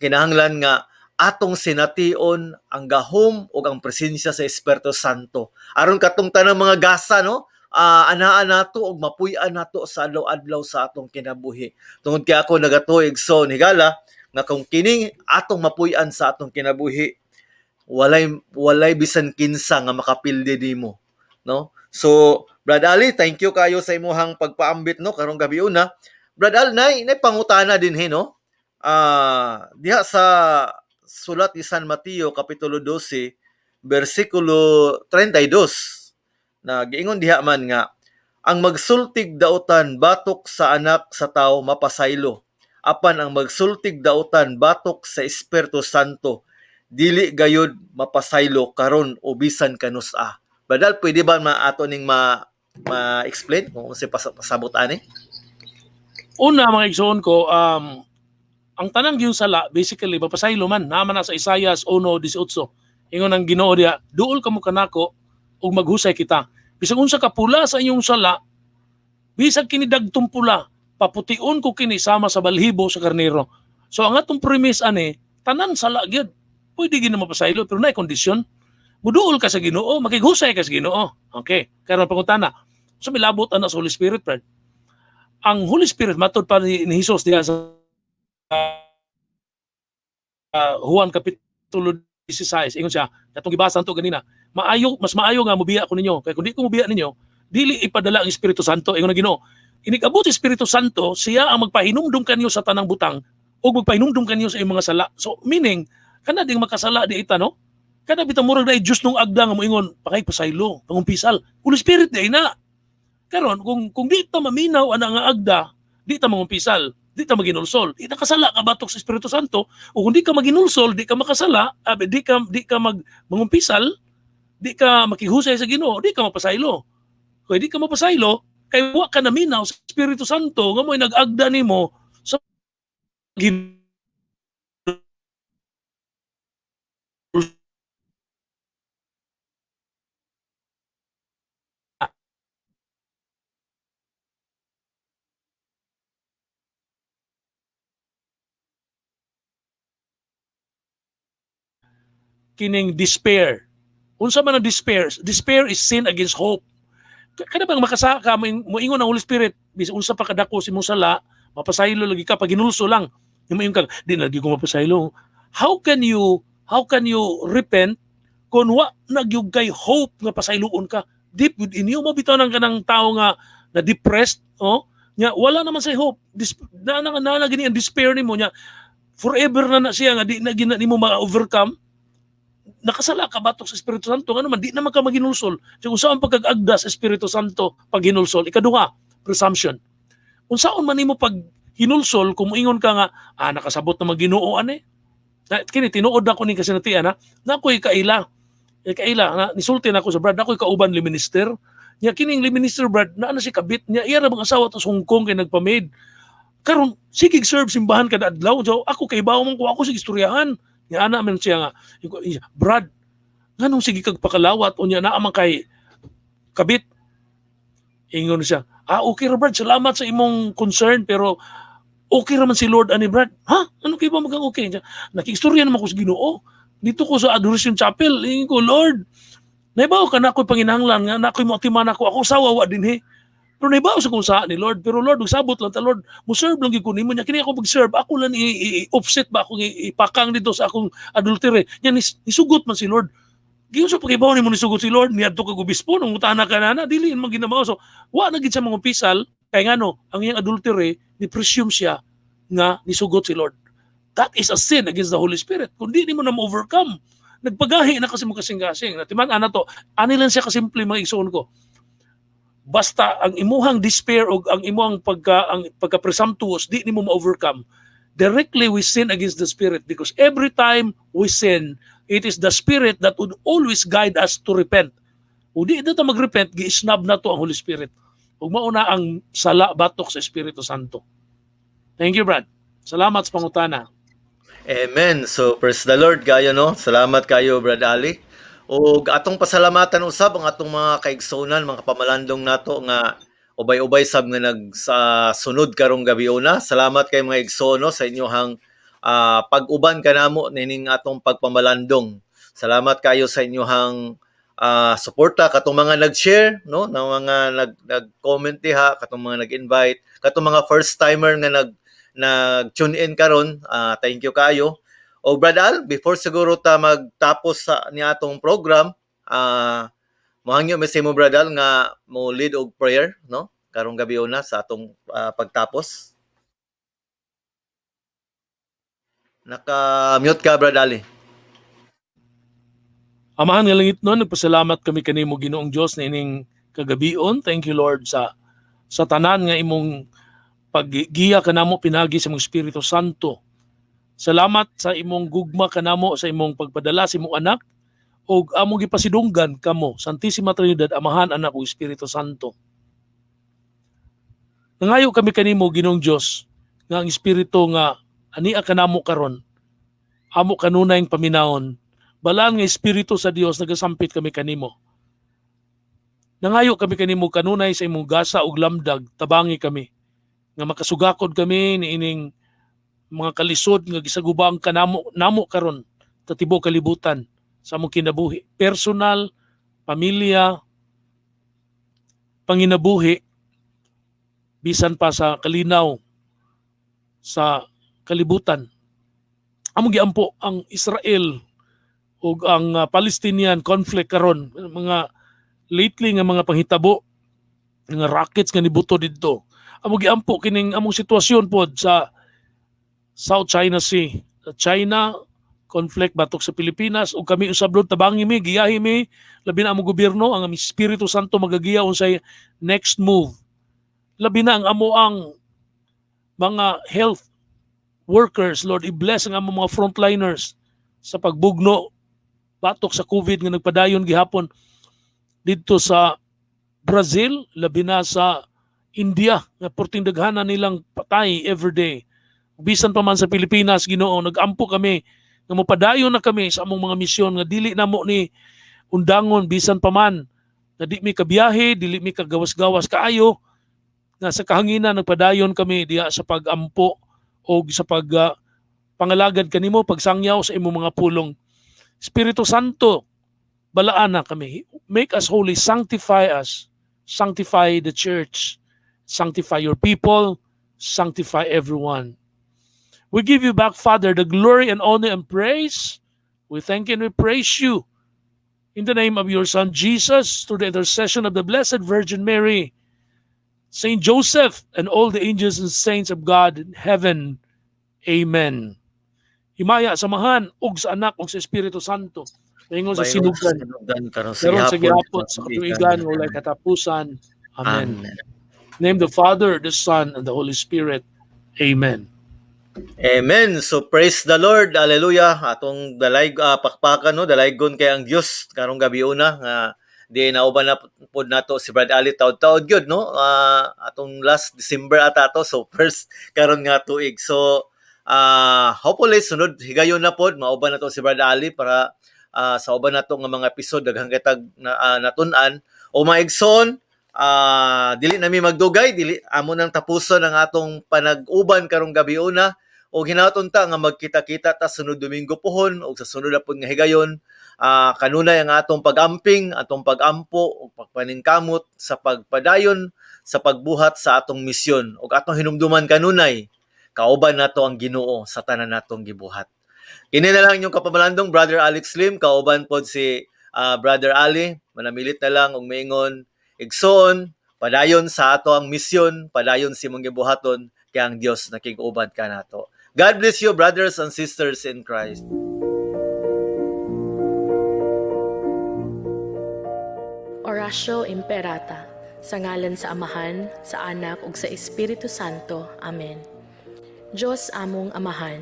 kinahanglan nga atong sination ang gahom ug ang presensya sa Espiritu Santo. Aron katong tanang mga gasa, no, anaa nato ug mapuy-an nato sa adlaw-adlaw sa atong kinabuhi. Tungod kay ako nagatuo, igsoon higala, nga kung kining atong mapuy-an sa atong kinabuhi, walay bisan kinsa nga makapildi nimo, no? So, Brad Ali, thank you kayo sa imuhang pagpaambit, no, karong gabi una. Brad Ali, nay pangutana din he, no? Diha sa sulat ni San Mateo kapitulo 12 bersikulo 32 na giingon diha man nga ang magsultig dautan batok sa Anak sa Tao mapasaylo, apan ang magsultig dautan batok sa Espiritu Santo dili gayud mapasaylo karon o bisan kanus-a. Brad, pwede ba maato ning ma ma-explain kung unsay pasabot ani? Una, mga igsoon ko, ang tanang gyud sala, basically, mapasaylo man. Naa man na sa Isaias 1:18. Ingon ang Ginoo diha, "Duol kamo kanako ug maghusay kita. Bisag unsa ka pula sa inyong sala, bisag kini dagtong pula, papution ko kini sama sa balhibo sa karnero." So ang atong premise ani, tanan sala gyud pwede gid na mapasaylo, pero naay kondisyon. Muduol ka sa Ginoo, makighusay ka sa Ginoo. Okay, karon pangutana. So milabot ana sa Holy Spirit, friend. Ang Holy Spirit matud pa ni Jesus diha sa Juan kapitulo 16, ingon siya, katong gibasa to ganina, maayo, mas maayo nga mobiya ko ninyo, kay kung di ko mobiya ninyo, dili ipadala ang Espiritu Santo, ingon na Ginoo. Inig-abot si Espiritu Santo, siya ang magpahinumdum kanyo sa tanang butang ug magpahinumdum kanyo sa imong mga sala. So meaning, kana ding makasala di ita, no? Kana bitang murag na Diyos nung agda nga moingon, pakay pasaylo, pangumpisal. Holy Spirit di na. Karon kung di ta maminaw ana nga agda, di ta mangumpisal, di ta maginulsol. Di nakasala ka batok sa Espiritu Santo, o kung di ka maginulsol, di ka makasala, di ka mangumpisal, di ka makihusay sa Ginoo, di ka mapasaylo. Kung di ka mapasaylo, kay wa ka naminaw sa Espiritu Santo nga mo'y nag-agda nimo sa Ginoo. Kining despair. Unsa man ang despair? Despair is sin against hope. Kada bang makasaka moingon ang Holy Spirit, bisan unsa pa kadako si imong sala, mapasaylo lagi ka pag ginulso lang. Yung moingon ka, di na di ko mapasaylo. How can you repent kung wa na gyud kay hope nga pasayloon ka? Deep within you mo bitaw ng kanang tao nga na depressed, oh, nya wala naman say hope. Na na na, na gini ang despair nimo nya forever na na siya nga di na gina nimo ma-overcome. Nakasala ka batok sa Espiritu Santo, ngano man di naman ka maginulsol. So unsa ang pagkag-agda sa Espiritu Santo pag hinulsol? Ikaduha, presumption. Unsaon man nimo pag hinulsol kung moingon ka nga nakasabot na Ginoo ani. Na, kini tinuod na ko ni kasinatian ha. Na ako'y kaila. Eh, kaila na nisulti na ako sa brad, ako'y kauban li minister. Nya kining li minister, brad, na ano si kabit niya, iya ra bang asawa to sa Hong Kong kay nagpa-maid. Karon sige serve simbahan kada adlaw. So ako kay bawo man ko, ako sige istoryahan. Nya ana man siya nga, "Brad, nganong sige kag pakalawat unya naa man kay kabit?" Ingon siya, "Ah, okay ra, Brad, salamat sa imong concern, pero okay ra man si Lord ani, Brad." "Ha? Ano kay ba magang okay?" Siya, "Nakiistorya naman ko sa Ginoo. Dito ko sa Adoration Chapel, ingon ko, 'Lord, naibaw ka na ako'y panginahanglan nga na ako'y moatiman ako, ako usawa wa dinhi. Pero naibaw sa kung sa ni Lord. Pero Lord, ug sabot lang ta, Lord, mo serve lang gyud ko nimo nya kini ako pag-serve, ako lang i-offset ba akong ipakang dito sa akong adultery." Nya nisugot man si Lord. Giyon sa pakibaw nimo nisugot si Lord, niadto kag obispo nung utana ka na, dili man ginamaw. So wa na gid siya mangumpisal kay ngano ang iyang adultery ni presume siya nga nisugot si Lord. That is a sin against the Holy Spirit. Kung di nimo na mo-overcome, nagpagahi na kasi mo kasing-kasing. Natiman ana to, ani lang siya kasimple, mga igsoon ko. Basta ang imuhang despair o ang imuhang pagka presumptuous di nimo ma-overcome, directly we sin against the Spirit, because every time we sin, it is the Spirit that would always guide us to repent. Ug di na ta magrepent, gi-snub na to ang Holy Spirit. Ug mao na ang sala batok sa Espiritu Santo. Thank you, Brad. Salamat sa pangutana. Amen. So praise the Lord kayo, no. Salamat kayo, Brad Ali. Ug atong pasalamatan usab ang atong mga kaigsuonan, mga pamalandong nato nga ubay-ubay sab nga nag sa sunod karong gabi una. Salamat kay mga igsoon, no, sa inyohang pag-uban kanamo nining atong pagpamalandong. Salamat kayo sa inyohang suporta, katong mga nag-share, no, na mga nag-comment diha, katong mga nag-invite, katong mga first timer nga nag tune in karon, thank you kayo. O Brad Al, before siguro ta magtapos sa ni atong program, mohangyo mi sa imo, Brad Al, nga mo lead og prayer, no? Karong gabi una sa atong pagtapos. Naka-mute ka, Brad Ali. Amahan nga langit no, nagpasalamat kami kanimo, Ginoong Dios, na ining kagabion. Thank you, Lord, sa tanan nga imong paggiya kanamo pinagi sa imong Espiritu Santo. Salamat sa imong gugma kanamo sa imong pagpadala sa imong anak ug among gipasidunggan kamo, Santissima Trinidad, Amahan, Anak ug Espiritu Santo. Nangayo kami kanimo, Ginoong Dios, nga ang espiritu nga ania kanamo karon amo kanunayng paminawon. Balaan nga Espiritu sa Dios, nagasampit kami kanimo. Nangayo kami kanimo kanunay sa imong gasa ug lamdag, tabangi kami nga makasugakod kami niining mga kalisod nga gisagubang kanamo namo karon sa tibuok kalibutan sa among kinabuhi, personal, pamilya, panginabuhi bisan pa sa kalinaw sa kalibutan. Among giampo ang Israel ug ang Palestinian conflict karon, mga lately nga mga panghitabo, nga rockets nga nibuto didto. Among giampo kining among sitwasyon pod sa South China Sea. Sa China conflict batok sa Pilipinas, ug kami usab doon, tabangi mi, giyahi mi, labi na among gobyerno, ang aming Espiritu Santo magagiya unsay next move. Labi na ang amo ang mga health workers, Lord, i-bless ang among mga frontliners sa pagbugno batok sa COVID nga nagpadayon gihapon didto sa Brazil, labi na sa India nga perting daghana nilang patay everyday. Bisan pa man sa Pilipinas, Ginoo, nagampo kami nga mopadayon na kami sa among mga misyon nga dili namo ni undangon bisan pa man nga di mi kabiyahe, dili mi kagawas-gawas kaayo, nga sa kahanginan nagpadayon kami diha sa pagampo o sa pag pangalagad kanimo, pagsangyaw sa imong mga pulong. Espiritu Santo, balaan na kami. Make us holy, sanctify us, sanctify the church, sanctify your people, sanctify everyone. We give you back, Father, the glory and honor and praise. We thank you and we praise you. In the name of your Son, Jesus, through the intercession of the Blessed Virgin Mary, Saint Joseph, and all the angels and saints of God in heaven. Amen. Himaya sa Amahan, ug sa Anak, ug sa Espiritu Santo. Ingon sa Bayon sinugdan. Sinugdan karon sa Karon sa gihapon gihapon sa katuigan nga walay katapusan. Amen. Amen. Name the Father, the Son, and the Holy Spirit. Amen. Amen. So praise the Lord. Hallelujah. Atong dalay pakpakan, no, dalaygon kay ang Dios karong gabi una nga di nauban na pod nato si Brad Ali taud-taud gyud, no. Atong last December ata to, so first karon nga tuig. So hopefully sunod higayon na pod mauban na to si Brad Ali para sa uban nato nga mga episode, daghan kitag na, natun-an. O mga igsoon, dili nami magdugay, dili amo nang tapuson ang atong panag-uban karong gabi una o hinaton ta nga magkita-kita ta sunod Domingo pohon o sa sunod na pud nga higayon. Kanunay ang atong pag-amping, atong pag-ampo ug pagpaningkamot sa pagpadayon sa pagbuhat sa atong misyon, ug atong hinumduman kanunay kauban nato ang Ginoo sa tanan natong gibuhat. Kini na lang inyong kapamalandong Brother Alex Lim, kauban pod si Brother Ali. Manamilit na lang og maingon, igsoon, padayon sa ato ang misyon, padayon sa imong gibuhaton, kay ang Dios nakig-uban kanato. God bless you, brothers and sisters in Christ. Oratio Imperata. Sa ngalan sa Amahan, sa Anak ug sa Espiritu Santo. Amen. Dios among Amahan,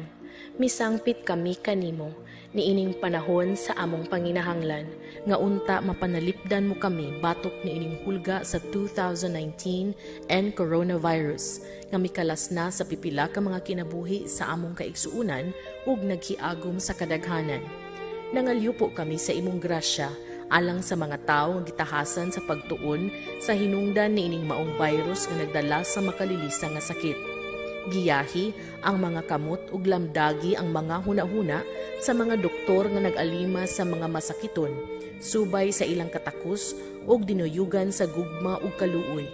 misangpit kami kanimo niining panahon sa among panginahanglan nga unta mapanalipdan mo kami batok niining hulga sa 2019 and coronavirus nga mikalas na sa pipila ka mga kinabuhi sa among kaigsuonan ug naghiagom sa kadaghanan. Nangalyupo kami sa imong grasya alang sa mga tawo nga gitahasan sa pagtuon sa hinungdan niining maong virus nga nagdala sa makalilisa nga sakit. Giyahi ang mga kamot ug lamdagi ang mga hunahuna sa mga doktor nga nag-alima sa mga masakiton, subay sa ilang katakos ug dinuyugan sa gugma ug kaluoy.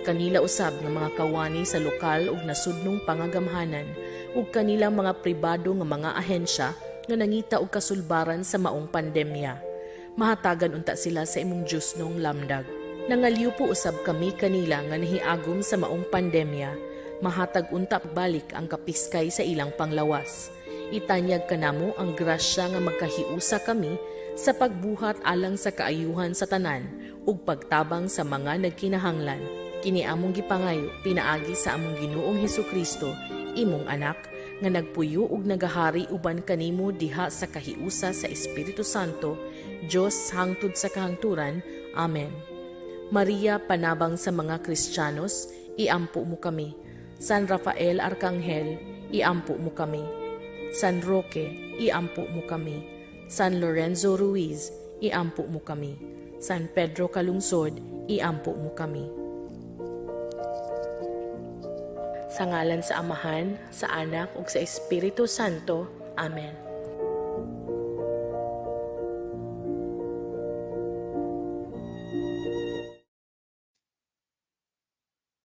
Kanila usab nga mga kawani sa lokal ug nasudnong pangagamhanan ug kanilang mga pribado nga mga ahensya nga nangita og kasulbaran sa maong pandemya. Mahatagan unta sila sa imong Diyosnong lamdag. Nangalyupo usab kami kanila nga nahiagom sa maong pandemya. Mahatag unta balik ang kapiskay sa ilang panglawas. Itanyag kanamo ang grasya nga magkahiusa kami sa pagbuhat alang sa kaayuhan sa tanan ug pagtabang sa mga nagkinahanglan. Kini among gipangayo pinaagi sa among Ginoong Hesukristo, imong anak, nga nagpuyo ug nagahari uban kanimo diha sa kahiusa sa Espiritu Santo, Dios hangtod sa kahangturan. Amen. Maria, panabang sa mga Kristiyanos, iampo mo kami. San Rafael Arkanghel, iampo mo kami. San Roque, iampo mo kami. San Lorenzo Ruiz, iampo mo kami. San Pedro Calungsod, iampo mo kami. Sa ngalan sa Amahan, sa Anak ug sa Espiritu Santo. Amen.